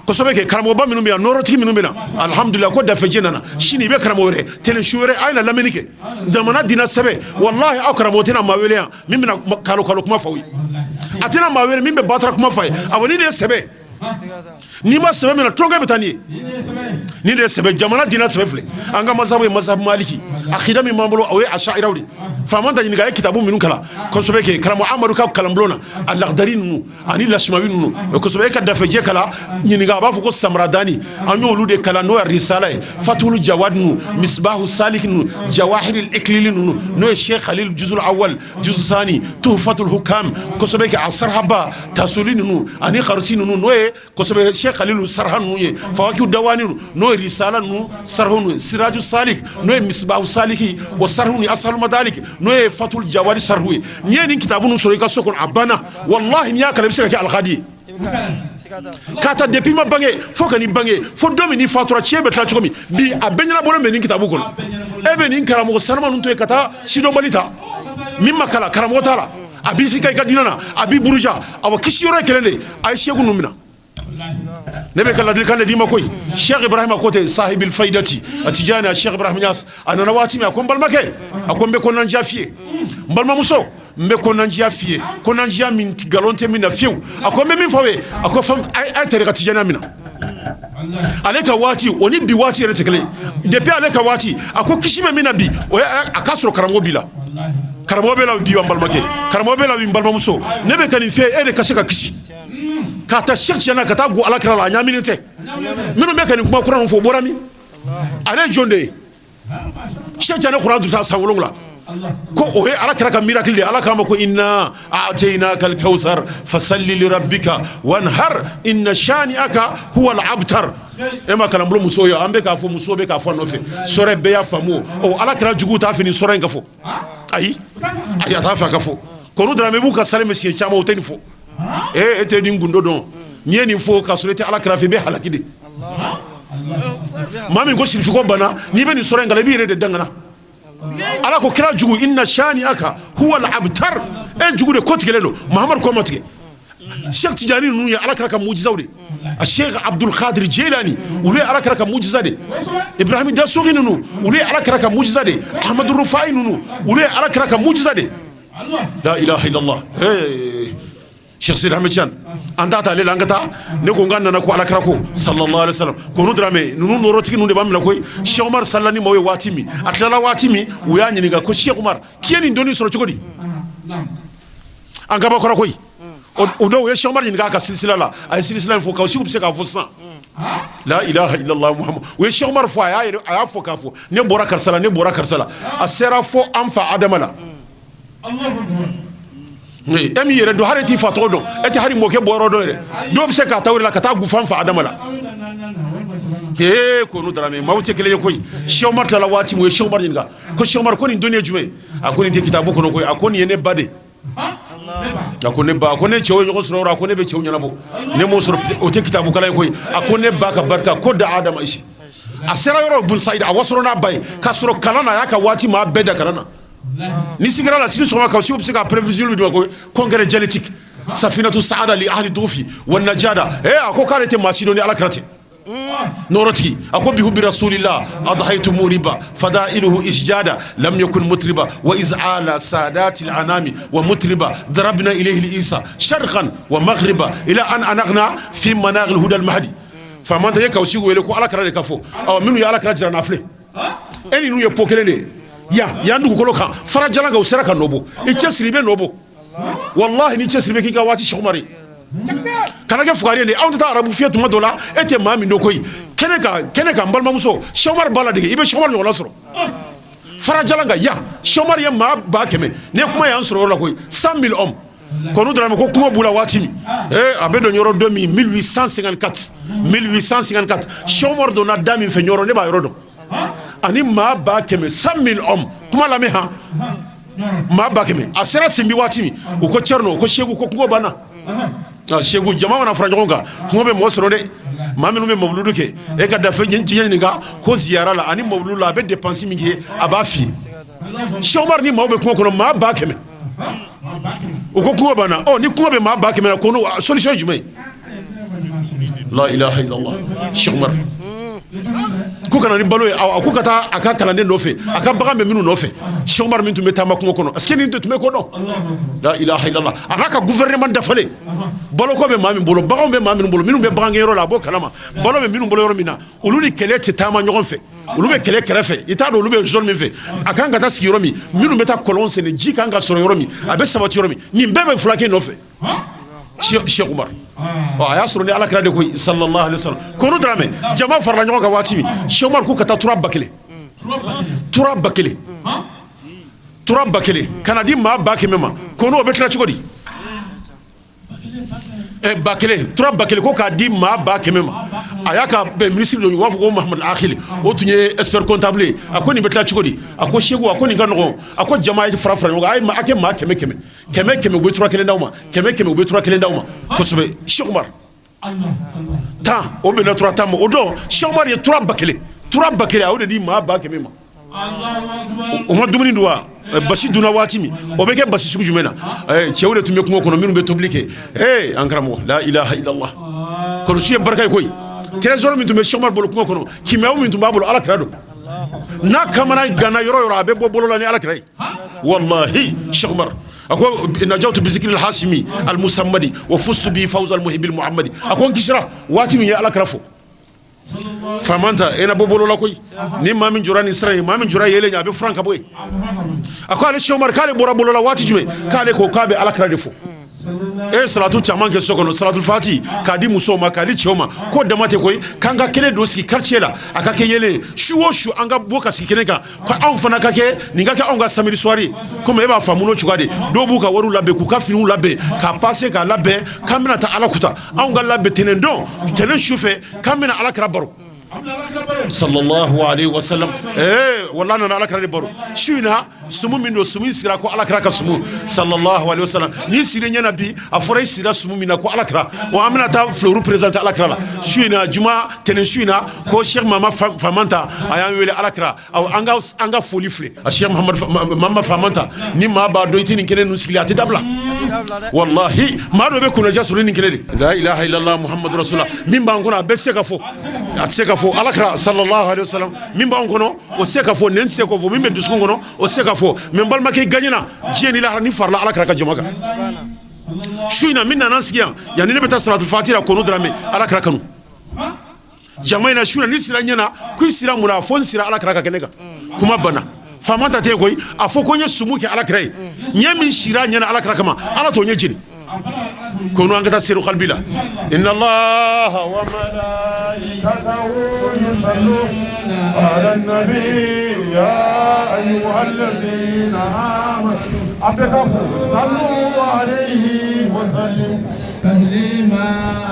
kosɛbɛ kɛ. Karamɔgɔba minnu bɛ yan, nɔrɔtigi minnu bɛ na, alhamdulillah ko dafejɛ nana. Sini i bɛ karamɔgɔ wɛrɛ tɛnɛn, su wɛrɛ a ye na lamɛnni kɛ. Jamana diinɛ sɛbɛ, walahi aw karamɔgɔ tɛna maa wele yan min bɛna kalo kalo kuma fɔ aw ye. A tɛna maa wele min bɛ batara kuma fɔ a ye. Awɔ, ni de ye sɛbɛ, n'i ma sɛbɛ minɛ, tulonkɛ bɛ taa n'i ye. Nin de ye sɛbɛ, jamana diinɛ sɛbɛ filɛ. An ka masabu ye masabu maliki, akida min b'an bolo, o ye ashairaw de. Faama ta ɲininka, a ye kitabu minnu kalan kosɛbɛ kɛ, karamɔgɔ Amadu ka kalanbulon na, a lakidari ninnu ani lasimawi ninnu kosɛbɛ. E ka dafejɛ kalan ɲininka, a b'a fɔ ko samaradani, an y'olu de kalan, n'o ye risala ye, fatihul jawad ninnu, misbahu salik ninnu, jawahiril ikilili ninnu, n'o ye Sheikh Khalil juzul awal, juzu sani, tuhfatul hukam kosɛbɛ kɛ, a sarahaba tasuli ninnu ani karusi ninnu, n'o ye kosɛbɛ Sheikh Khalilu sarha ninnu ye, fawakihu dawani ninnu, n'o ye risala ninnu sarhu ninnu, siraju salik, n'o ye misbahu saliki o sarhu ni asalu madalik, n'o ye fatul jawadi sarhu ye. N'i ye nin kitabu ninnu sɔrɔ i ka so kɔnɔ, a banna. Wallahi n'i y'a kalan, i bɛ se ka kɛ alihadi ye. K'a ta depuis i ma bange fo ka n'i bange fo don min n'i fatura, tiɲɛ bɛ tila cogo min bi, a bɛɛ ɲɛnabɔlen bɛ nin kitabu kɔnɔ. E bɛ nin karamɔgɔ sanuma ninnu to yen ka taa sidɔnbali ta min ma kalan, karamɔgɔ t'a la, a b'i sigi i ka diinɛ na, a b'i buruja. Awɔ, kisi yɔrɔ ye kelen de, a ye seku ninnu minɛ. Ne bɛ ka ladilikan de d'i ma koyi. Cheikh Ibrahima ko ten, sahibil faidati a Tijani, a Cheikh Ibrahim Niass, a nana waati min, a ko n balimakɛ, a ko n bɛ kɔnɔnandiya f'i ye. N balimamuso, n bɛ kɔnɔnandiya f'i ye, kɔnɔnandiya min nkalon tɛ min na fiyewu. A ko n bɛ min fɔ aw ye, a ko fɛn a ye tarika Tijaniya minɛ. Ale ka waati o ni bi waati yɛrɛ tɛ kelen ye. Depuis ale ka waati, a ko kisi bɛ min na bi, o ye a ka sɔrɔ karamɔgɔ b'i la. Karamɔgɔ bɛ la bi, n balimakɛ, karamɔgɔ bɛ la bi, n balimamuso. Ne bɛ ka nin fɛ e de ka se ka kisi. K'a ta Cheikh Tijani ka taa go ala kira la, a ɲaaminen tɛ. Minnu bɛ ka nin kuma kura ninnu fɔ, o bɔra min? Ale ye jɔn de ye? Cheikh Tijani kuran dusa san 7 ko o ye ala kira ka miracle de ye. Ala k'a ma ko inna a'tainaka al-kawthar fasalli li rabbika wanhar inna shani'aka huwa al-abtar. E ma kalanbolo muso ye, an bɛ k'a fɔ, muso bɛ k'a fɔ a nɔfɛ sɔrɔ bɛɛ y'a faamu. O ala kira jugu t'a fɛ nin sɔrɔ in ka fɔ. Ayi ayi, a t'a fɛ a ka fɔ. Kɔni Dramɛ b'u ka sali min siɲɛ caman, o tɛ nin fɔ. E tɛ nin gundo dɔn. N'i ye nin fɔ ka sɔrɔ i tɛ ala kira fɛ, i bɛ halaki de. Maa min ko sirifikɔ banna, n'i bɛ nin sɔrɔ in kalan, i b'i yɛrɛ de dangana. Ala ko kira jugu inna shani'aka huwa al-abtar. E jugu de ko tigɛlen don, Muhamadu kɔ ma tigɛ. Cheikh Tijani ninnu ye ala kira ka mujizaw de a Cheikh Abdul Qadir Jilani olu ye ala kira ka mujiza de Ibrahim Dasuki ninnu olu ye ala kira ka mujiza de Ahmadu Rufai ninnu olu ye ala kira ka mujiza de la ilaha illallah. Hey. Cheikh Sidi Ahmed Tidiane an t'a ta ale la an ka taa ne ko n ka nana ko ala kira ko sallallahu alaihi wasallam ko Dramé ninnu nɔrɔtigi ninnu de b'an minɛ koyi. Cheikh Umar salila ni maaw ye waati min a tilala waati min u y'a ɲininka ko Cheikh Umar k'i ye nin dɔnni sɔrɔ cogo di? An kabakɔrɔ koyi. O dɔw u ye Cheikh Umar ɲininka a ka silisila la, a ye silisila in fɔ k'aw sigi u bɛ se k'a fɔ sisan la ilaha illallah Muhammad. U ye Cheikh Umar fɔ a y'a yɛrɛ a y'a fɔ k'a fɔ ne bɔra karisa la, ne bɔra karisa la, a sera fo an fa Adama la. E min yɛrɛ don hali t'i fa tɔgɔ dɔn, e tɛ hali mɔkɛ bɔyɔrɔ dɔn yɛrɛ. Dɔw bɛ se k'a ta o de la ka taa gufan fa Adama la. Ee konu Dramé maaw tɛ kelen ye koyi. Cheikh Umar tilala waati min u ye Cheikh Umar ɲininka ko Cheikh Umar ko nin dɔnni ye jumɛn ye? A ko nin tɛ kitabu kɔnɔ koyi, a ko nin ye ne ba de. A ko ne ba, a ko ne cɛw ye ɲɔgɔn sɔrɔ yɔrɔ, a ko ne bɛ cɛw ɲɛnabɔ, ne m'o sɔrɔ o tɛ kitabu kalan ye koyi. A ko ne ba ka barika ko da Adama isi a sera yɔrɔ bun Sayid a wasɔrɔ n'a ba ye k'a sɔrɔ kalan na a y'a ka waati maa bɛɛ da kalan na. Ni sigira la sini sɔgɔma ka bɛ se ka prévision di ma ko congrès dialectique safinatu saada li ahli dufi wa najada. Eh, a ko k'ale tɛ maa si dɔn ni ala kira tɛ nɔrɔtigi. A ko bihubi rasulillah adhaytu muriba fadailuhu isjada lam yakun mutriba wa izala sadati al-anami wa mutriba darabna ilayhi al-isa sharqan wa maghriba ila an anagna fi managh al-huda al-mahdi. Faama tɛ ye k'aw sigi wele ko ala kira de ka fɔ. Ɔ minnu ye ala kira jira n'a filɛ e ni n'u ye po kelen de ye yan yan dugukolo kan fara jalan kan u sera ka nɔ bɔ. I cɛsiri i bɛ nɔ bɔ walahi ni cɛsiri bɛ k'i ka waati. Cheikh Umar kana kɛ fugari ye dɛ. Anw tɛ taa arabu fiyɛ tuma dɔ la e tɛ maa min dɔn koyi. Kɛnɛ kan kɛnɛ kan n balimamuso Cheikh Umar b'a ladege i bɛ Cheikh Umar ɲɔgɔnna sɔrɔ fara jalan kan yan. Cheikh Umar ye maa 100,000 ne kuma y'an sɔrɔ yɔrɔ la koyi 100,000 hommes. Kɔni Dramé ko kuma b'u la waati min a bɛ don yɔrɔ don min 1854 1854 Cheikh Umar donna da min fɛ yɔrɔ ne b'a yɔrɔ dɔn ani maa 100,000 100,000 hommes kuma lamɛn han maa 100,000 a sera Sinbi waati min u ko Cɛrino ko Seku ko kungo banna. Seku jama mana fara ɲɔgɔn kan kungo bɛ mɔgɔ sɔrɔ dɛ. Maa minnu bɛ mawuludu kɛ e ka dafe diɲɛ ɲininka ko ziyara la ani mawuludu la a bɛ dépense min kɛ a b'a f'i ye. Cheikh Umar ni maaw bɛ kungo kɔnɔ maa 100,000 u ko kungo banna. Ɔ ni kungo bɛ maa 100,000 na ko n'o solution ye jumɛn ye? La ilaha illallah. Cheikh Umar ko ka na ni balo ye a ko ka taa a ka kalanden nɔfɛ a ka bagan bɛ minnu nɔfɛ. Cheikh Umar min tun bɛ taama kungo kɔnɔ est ce que nin de tun bɛ ko dɔn? La ilaha illallah. A n'a ka gouvernement dafalen baloko bɛ maa min bolo baganw bɛ maa minnu bolo minnu bɛ bagangɛnyɔrɔ la a b'o kalama balo bɛ minnu bolo yɔrɔ min na olu ni kɛlɛ tɛ taama ɲɔgɔn fɛ olu bɛ kɛlɛ kɛrɛfɛ i t'a dɔn olu bɛ zone min fɛ a kan ka taa sigi yɔrɔ min minnu bɛ taa kɔlɔn sen ji kan ka sɔrɔ yɔrɔ min a bɛ sabati yɔrɔ min nin bɛɛ bɛ fulakɛ nɔfɛ. Cheikh Umar a y'a sɔrɔ ni ala kira de ko sallallahu alaihi wasallam kono Dramé jama farala ɲɔgɔn kan waati min Cheikh Umar ko ka taa tura 1000 tura 1000 tura 1000 ka na di maa 100,000 ma ko n'o bɛ tila cogo di? 1000 tura 1000 ko k'a di maa 100,000 ma. A y'a ka ministre dɔ u b'a fɔ ko Mahamadu Akili o tun ye expert comptable ye. A ko nin bɛ tila cogo di? A ko Seku a ko nin ka nɔgɔn. A ko jama ye fara fara ɲɔgɔn kan a ye a kɛ maa kɛmɛ kɛmɛ kɛmɛ kɛmɛ u bɛ tura kelen d'aw ma kɛmɛ kɛmɛ u bɛ tura kelen d'aw ma kosɛbɛ. Cheikh Umar tan o bɛnna tura 10 ma o don. Cheikh Umar ye tura 1000 tura 1000 a y'o de di maa 100,000 ma. O ma dumuni dun wa? Basi dunna waati min o bɛ kɛ basi sugu jumɛn na? Cɛw de tun bɛ kungo kɔnɔ minnu bɛ tobili kɛ. Ee an karamɔgɔ la ilaha illallah kɔlɔsi ye barika ye koyi. Trésor min tun bɛ Cheikh Umar bolo kungo kɔnɔ kimayaw min tun b'a bolo ala kira don n'a kamana ganna yɔrɔ yɔrɔ a bɛ bɔ bolo la ni ala kira ye wallahi. Cheikh Umar a ko najawtu bi zikri al-hasimi al-musammadi wa fustu bi fawz al-muhibbi al-muhammadi. A ko n kisira waati min ye ala kira fo. Faama ta e na bɔ bolo la koyi. Ni maa min jɔra ni sira ye maa min jɔra yelen a bɛ furan ka bɔ yen. A ko ale Cheikh Umar k'ale bɔra bolo la waati jumɛn? K'ale ko k'a bɛ ala kira de fo. E ye salatu caman kɛ so kɔnɔ salatu fati k'a di musow ma k'a di cɛw ma ko dama tɛ koyi. K'an ka kɛnɛ dɔ sigi quartier la a ka kɛ yelen ye su o su an ka bɔ ka sigi kɛnɛ kan ko anw fana ka kɛ nin ka kɛ anw ka samedi soir ye. Komi e b'a faamu n'o cogoya de dɔw b'u ka wariw labɛn k'u ka finiw labɛn k'a passer k'a labɛn k'an bɛna taa ala kuta anw ka labɛn tɛnɛn don tɛnɛn su fɛ k'an bɛna ala kira baro. Sallallahu alaihi wasallam. Wala nana Ala kira de baro su in na. Sumu min don, sumu in sigira ko Ala kira ka sumu, sallallahu alaihi wasallam. N'i sira ɲɛ na bi, a fɔra i sira sumu min na ko Ala kira wa. An bɛna taa fleur présenter Ala kira la su in na, juma tɛnɛn su in na, ko Cheikh Mama Famanta a y'an wele Ala kira. Awɔ, an ka foli filɛ a Cheikh Muhammad Mama Famanta. Ni maa b'a dɔn i tɛ nin kɛnɛ ninnu sigili, a tɛ dabila. Wallahi, maa dɔ bɛ kunnaja sɔrɔ ni nin kɛnɛ de. La ilaha illallah Muhammadu rasulullah. Min b'an kɔnɔ, a bɛɛ tɛ se ka fɔ, a tɛ se ka fɔ. Ala kira, sallallahu alaihi wasallam, min b'an kɔnɔ, o tɛ se ka fɔ, nɛn tɛ se k'o fɔ. Min bɛ dusukun kɔnɔ, o tɛ se ka fɔ. Mais n balimakɛ, i gagnera diɲɛ ni lahara ni farala Ala kira ka jama kan su in na. Min nana sigi yan, yanni ne bɛ taa salatu fati la, Kono Dramé, Ala kira kanu jama in na su in na. Ni sira ɲɛna ko i sira mun na, a fɔ n sira Ala kira ka kɛnɛ kan. Kuma banna. Faama ta tɛ yen koyi. A fɔ ko n ye sumu kɛ Ala kira ye, ɲɛ min sira ɲɛna Ala kira kama, Ala t'o ɲɛ jeni. Kono, an ka taa seru kalbi la. Inna Allaha wa malaikatahu yusalluna ala nabi ya ayyuhallazina amanu, abekafu sallu alayhi wa sallim تسليما.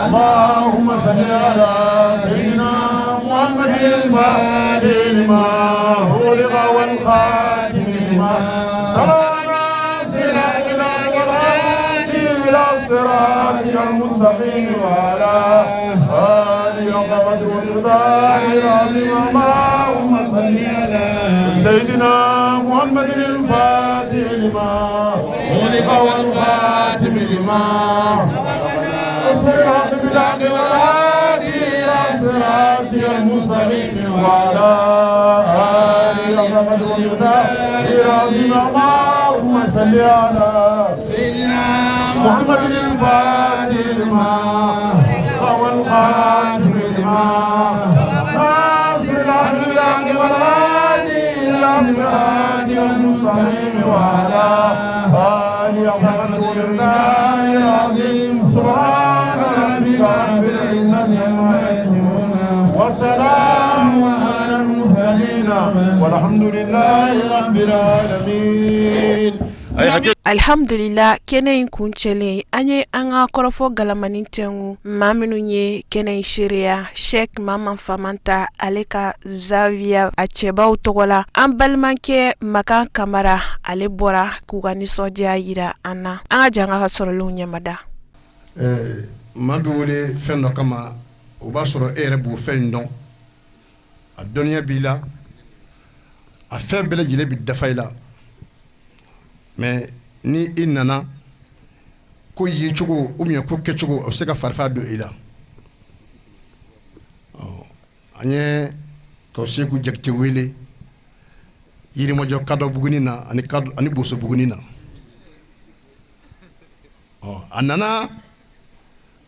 اللهم صل على سيدنا محمد الفاتح لما أغلق والخاتم لما سبق، ناصر الهدى إلى صراطك المستقيم وعلى آله وقدر ومقداره العظيم. اللهم صل على سيدنا محمد الفاتح لما أغلق والخاتم لما الصراط بالحق والهادي إلى صراطك المستقيم وعلى آله وقدر ومقداره العظيم. اللهم صل على سيدنا محمد الفاتح لما والخاتم لما ناصر الحق بالحق والهادي إلى صراطك المستقيم وعلى آله وقدر ومقداره العظيم. سبحان ربك رب العزة عما يصفون وسلام على المرسلين والحمد لله رب العالمين. أي حاجة. Alhamdulila, kɛnɛ in kuncɛlen, an ye an ka kɔrɔfɔ galamani tɛngu maa minnu ye kɛnɛ in seereya, Sheikh Mama Famanta ale ka zawiya a cɛbaw tɔgɔ la, an balimakɛ Makan Kamara, ale bɔra k'u ka nisɔndiya yira an na. An ka jan ka sɔrɔlenw ɲɛmada. Maa bɛ wele fɛn dɔ kama, o b'a sɔrɔ e yɛrɛ b'o fɛn in dɔn, a dɔnniya b'i la, a fɛn bɛɛ lajɛlen bɛ dafa i la. Mais ni i nana ko yecogo ou bien ko kɛcogo, a bɛ se ka farifa don i la. An ye ka Seku Jakite wele Yirimajɔ Kadɔ Buguni na ani Boso Buguni na. Ɔ, a nana.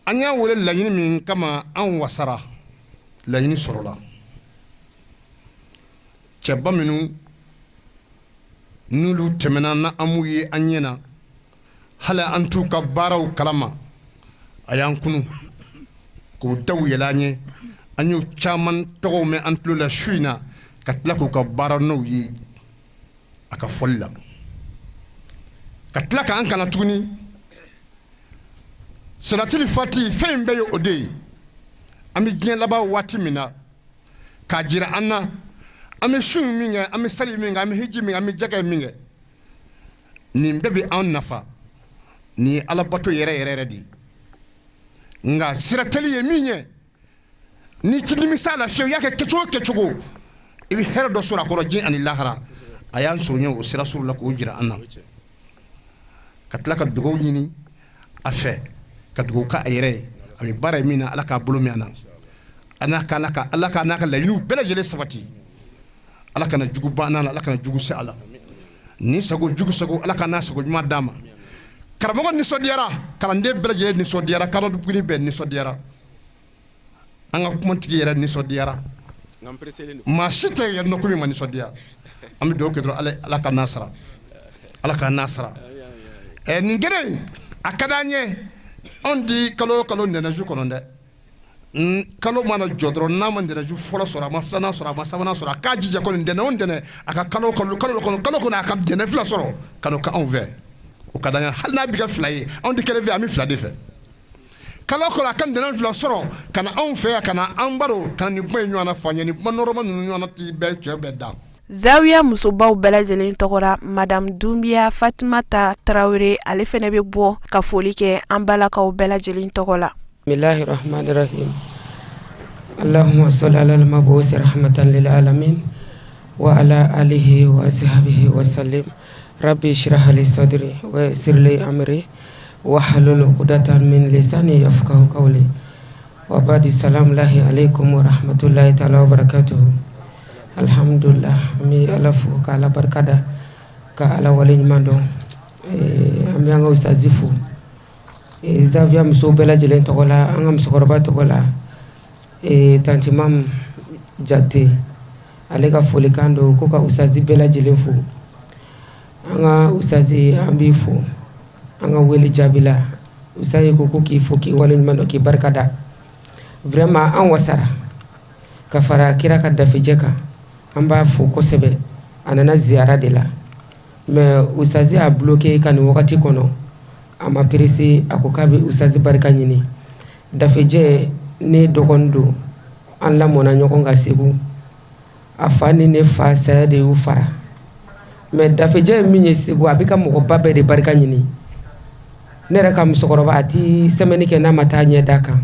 An y'a wele laɲini min kama, an wasara, laɲini sɔrɔla. Cɛba minnu n'olu tɛmɛna na, an m'u ye an ɲɛ na, hali an t'u ka baaraw kalama, a y'an kunu k'o daw yɛlɛ an ye. An y'u caman tɔgɔw mɛn an tulo la su in na, ka tila k'u ka baara n'o ye a ka fɔli la, ka tila k'an kana tuguni salatili fati. Fɛn in bɛɛ ye o de ye. An bɛ diɲɛ laban waati min na, k'a jira an na, an bɛ sun min kɛ, an bɛ sali min kɛ, an bɛ hiji min kɛ, an bɛ jaka min kɛ, nin bɛɛ bɛ an nafa. Nin ye alabato yɛrɛ yɛrɛ yɛrɛ de ye. Nka siratɛli ye min ye, n'i ti nimisa la fiyewu, i y'a kɛ kɛcogo o kɛcogo, i bɛ hɛrɛ dɔ sɔrɔ a kɔrɔ diɲɛ ani lahara. A y'an sɔrɔ ɲɛ o sira suru la k'o jira an na, ka tila ka dugawu ɲini a fɛ, ka dugawu k'a yɛrɛ ye. A bɛ baara ye min na, Ala k'a bolo mɛn a na, Ala ka n'a ka laɲiniw bɛɛ lajɛlen sabati. Ala kana jugu ban n'a la, Ala kana jugu se a la. Ni sago jugu sago, Ala ka n'a sago ɲuman d'a ma. Karamɔgɔ nisɔndiyara, kalanden bɛɛ lajɛlen nisɔndiyara, kadɔbuguni bɛɛ nisɔndiyara, an ka kumatigi yɛrɛ nisɔndiyara. Maa si tɛ yan nɔ ko min ma nisɔndiya. An bɛ dugawu kɛ dɔrɔn, Ala ka n'a sara, Ala ka n'a sara. Ɛ, nin kɛnɛ in, a ka d'an ye. Anw di kalo o kalo ntɛnɛnsu kɔnɔ dɛ. Kalo mana jɔ dɔrɔn, n'a ma ntɛnɛnsu fɔlɔ sɔrɔ, a ma filanan sɔrɔ, a ma sabanan sɔrɔ, a k'a jija kɔni ntɛnɛn o ntɛnɛn, a ka kalo kalo kalo kɔnɔ, kalo kɔnɔ, a ka ntɛnɛn 2 sɔrɔ ka n'o kɛ anw fɛ. O ka d'an ye, hali n'a bɛ kɛ 2 ye. Anw tɛ kelen fɛ, an bɛ 2 de fɛ. Kalo o kalo a ka ntɛnɛn fila sɔrɔ ka na anw fɛ yan ka na an baro ka na nin kuma in ɲɔgɔnna fɔ an ye nin kuma nɔrɔma ninnu ɲɔgɔnna t'i bɛɛ cɛ bɛɛ da. Zawiya musobaw bɛɛ lajɛlen tɔgɔ la, Madame Dunbiya Fatumata Tarawele, ale fɛnɛ bɛ bɔ ka foli kɛ an balakaw bɛɛ lajɛlen tɔgɔ la. Bismillahi rahmani rahim. Allahumma salli ala al-mabusi rahmatan lil alamin wa ala alihi wa sahbihi wa sallim. Rabbi shrah li sadri wa yassir li amri wahlul uqdatan min lisani yafqahu qawli. Wa ba'di salamu lahi alaikum wa rahmatullahi ta'ala wa barakatuhu. Alhamdulillah, an bɛ Ala fo ka Ala barika da ka Ala waleɲuman dɔn. An bɛ an ka ustazi fo. Zawiya musow bɛɛ lajɛlen tɔgɔ la, an ka musokɔrɔba tɔgɔ la, tanti Mamu Jakite, ale ka folikan don ko ka ustazi bɛɛ lajɛlen fo. An ka ustazi, an b'i fo an ka wele jaabi la. Ustazi ko k'i fo k'i waleɲuman dɔn k'i barika da. Vraiment an wasara ka fara kira ka dafejɛ kan, an b'a fo kosɛbɛ. A nana ziyara de la, mais ustazi y'a bloqué ka nin wagati kɔnɔ, a ma pressé, a ko k'a bɛ ustazi barika ɲini. Dafejɛ ne dɔgɔnin don, an lamɔna ɲɔgɔn kan Segu. A fa ni ne fa saya de y'u fara, mais dafejɛ ye min ye Segu, a bɛ ka mɔgɔba bɛɛ de barika ɲini. Ne yɛrɛ ka musokɔrɔba, a tɛ semaine kɛ n'a ma taa ɲɛ da kan.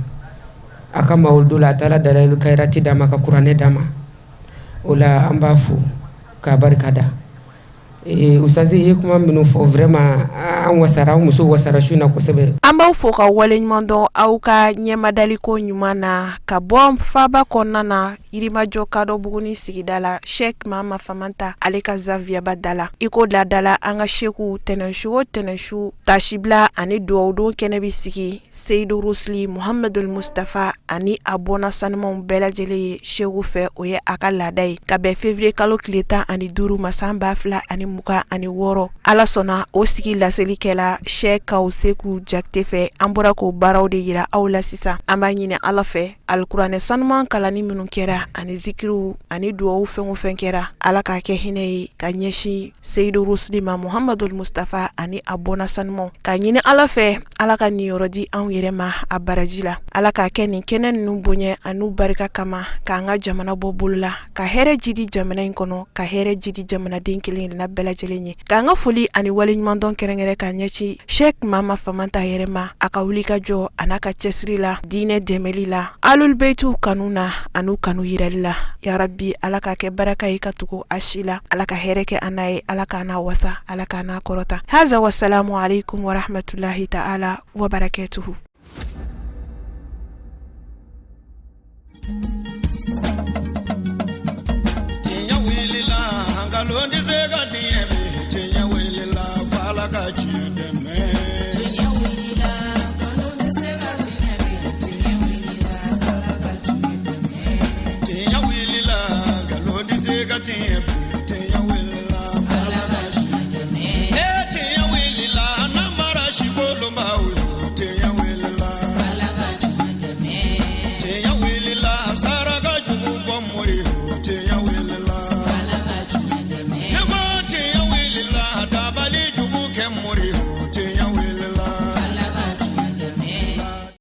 A ka mawuludu la, a taara dalayilu kayirati d'a ma, ka kuranɛ d'a ma. O la an b'a fo k'a barika da. Ustazi i ye kuma minnu fɔ, vraiment an wasara, an musow wasara su in na kosɛbɛ. An b'aw fo ka waleɲuman dɔn aw ka ɲɛmadaliko ɲuman na ka bɔ faaba kɔnɔna na, Yirimajɔ Kadɔbuguni sigida la, Sheikh Mama Famanta ale ka zawiyaba da la. I ko laada la, an ka seku tɛnɛnsu o tɛnɛnsu tasibila ani dugawudon kɛnɛ bɛ sigi Seyidu Rusuli Muhamadul Mustafa ani a bɔnna sanumanw bɛɛ lajɛlen ye seku fɛ. O ye a ka laada ye ka bɛn février kalo tile 15 ma san 2026. Ala sɔnna, o sigi laseli kɛla Sheikh Kawu Seku Jakite fɛ. An bɔra k'o baaraw de yira aw la sisan. An b'a ɲini Ala fɛ, alikuranɛ sanuman kalanni minnu kɛra ani zikiriw ani dugawu fɛn o fɛn kɛra, Ala k'a kɛ hinɛ ye ka ɲɛsin Seyidu Rusuli ma Muhamadul Mustafa ani a bɔnna sanumanw. K'a ɲini Ala fɛ, Ala ka niyɔrɔ di anw yɛrɛ ma a baraji la. Ala k'a kɛ nin kɛnɛ ninnu bonya an'u barika kama k'an ka jamana bɔ bolo la, ka hɛrɛ jidi jamana in kɔnɔ, ka hɛrɛ jidi jamanaden kelen kelenna bɛɛ lajɛlen ye. K'an ka foli ani waleɲumandɔn kɛrɛnkɛrɛn ka ɲɛsin Sheikh Mama Famanta yɛrɛ ma, a ka wulikajɔ an'a ka cɛsiri la diinɛ dɛmɛli la, Ahlul Baytiw kanu na an'u kanu yirali la. Yarabi, Ala k'a kɛ baraka ye ka tugu a si la. Ala ka hɛrɛ kɛ an n'a ye, Ala k'an n'a wasa, Ala k'an n'a kɔrɔta. Haza wasalamu alaikum warahmatullahi ta'ala wa barakatuhu. Tiɲɛ wulila, nkalon tɛ se ka tiɲɛ bi. Tiɲɛ wulila, f'Ala ka tiɲɛ dɛmɛ. Tiɲɛ wulila, nkalon tɛ se ka tiɲɛ bi. Tiɲɛ wulila, f'Ala ka tiɲɛ dɛmɛ. Tiɲɛ wulila, nkalon tɛ se ka tiɲɛ bi. Tiɲɛ wulila, f'Ala ka tiɲɛ dɛmɛ. Ee tiɲɛ wulila, namara si kolonbaw yo. Tiɲɛ wulila. Ala ka tiɲɛ dɛmɛ. Tiɲɛ wulila, saraka jugu bɔ mori yo. Tiɲɛ wulila.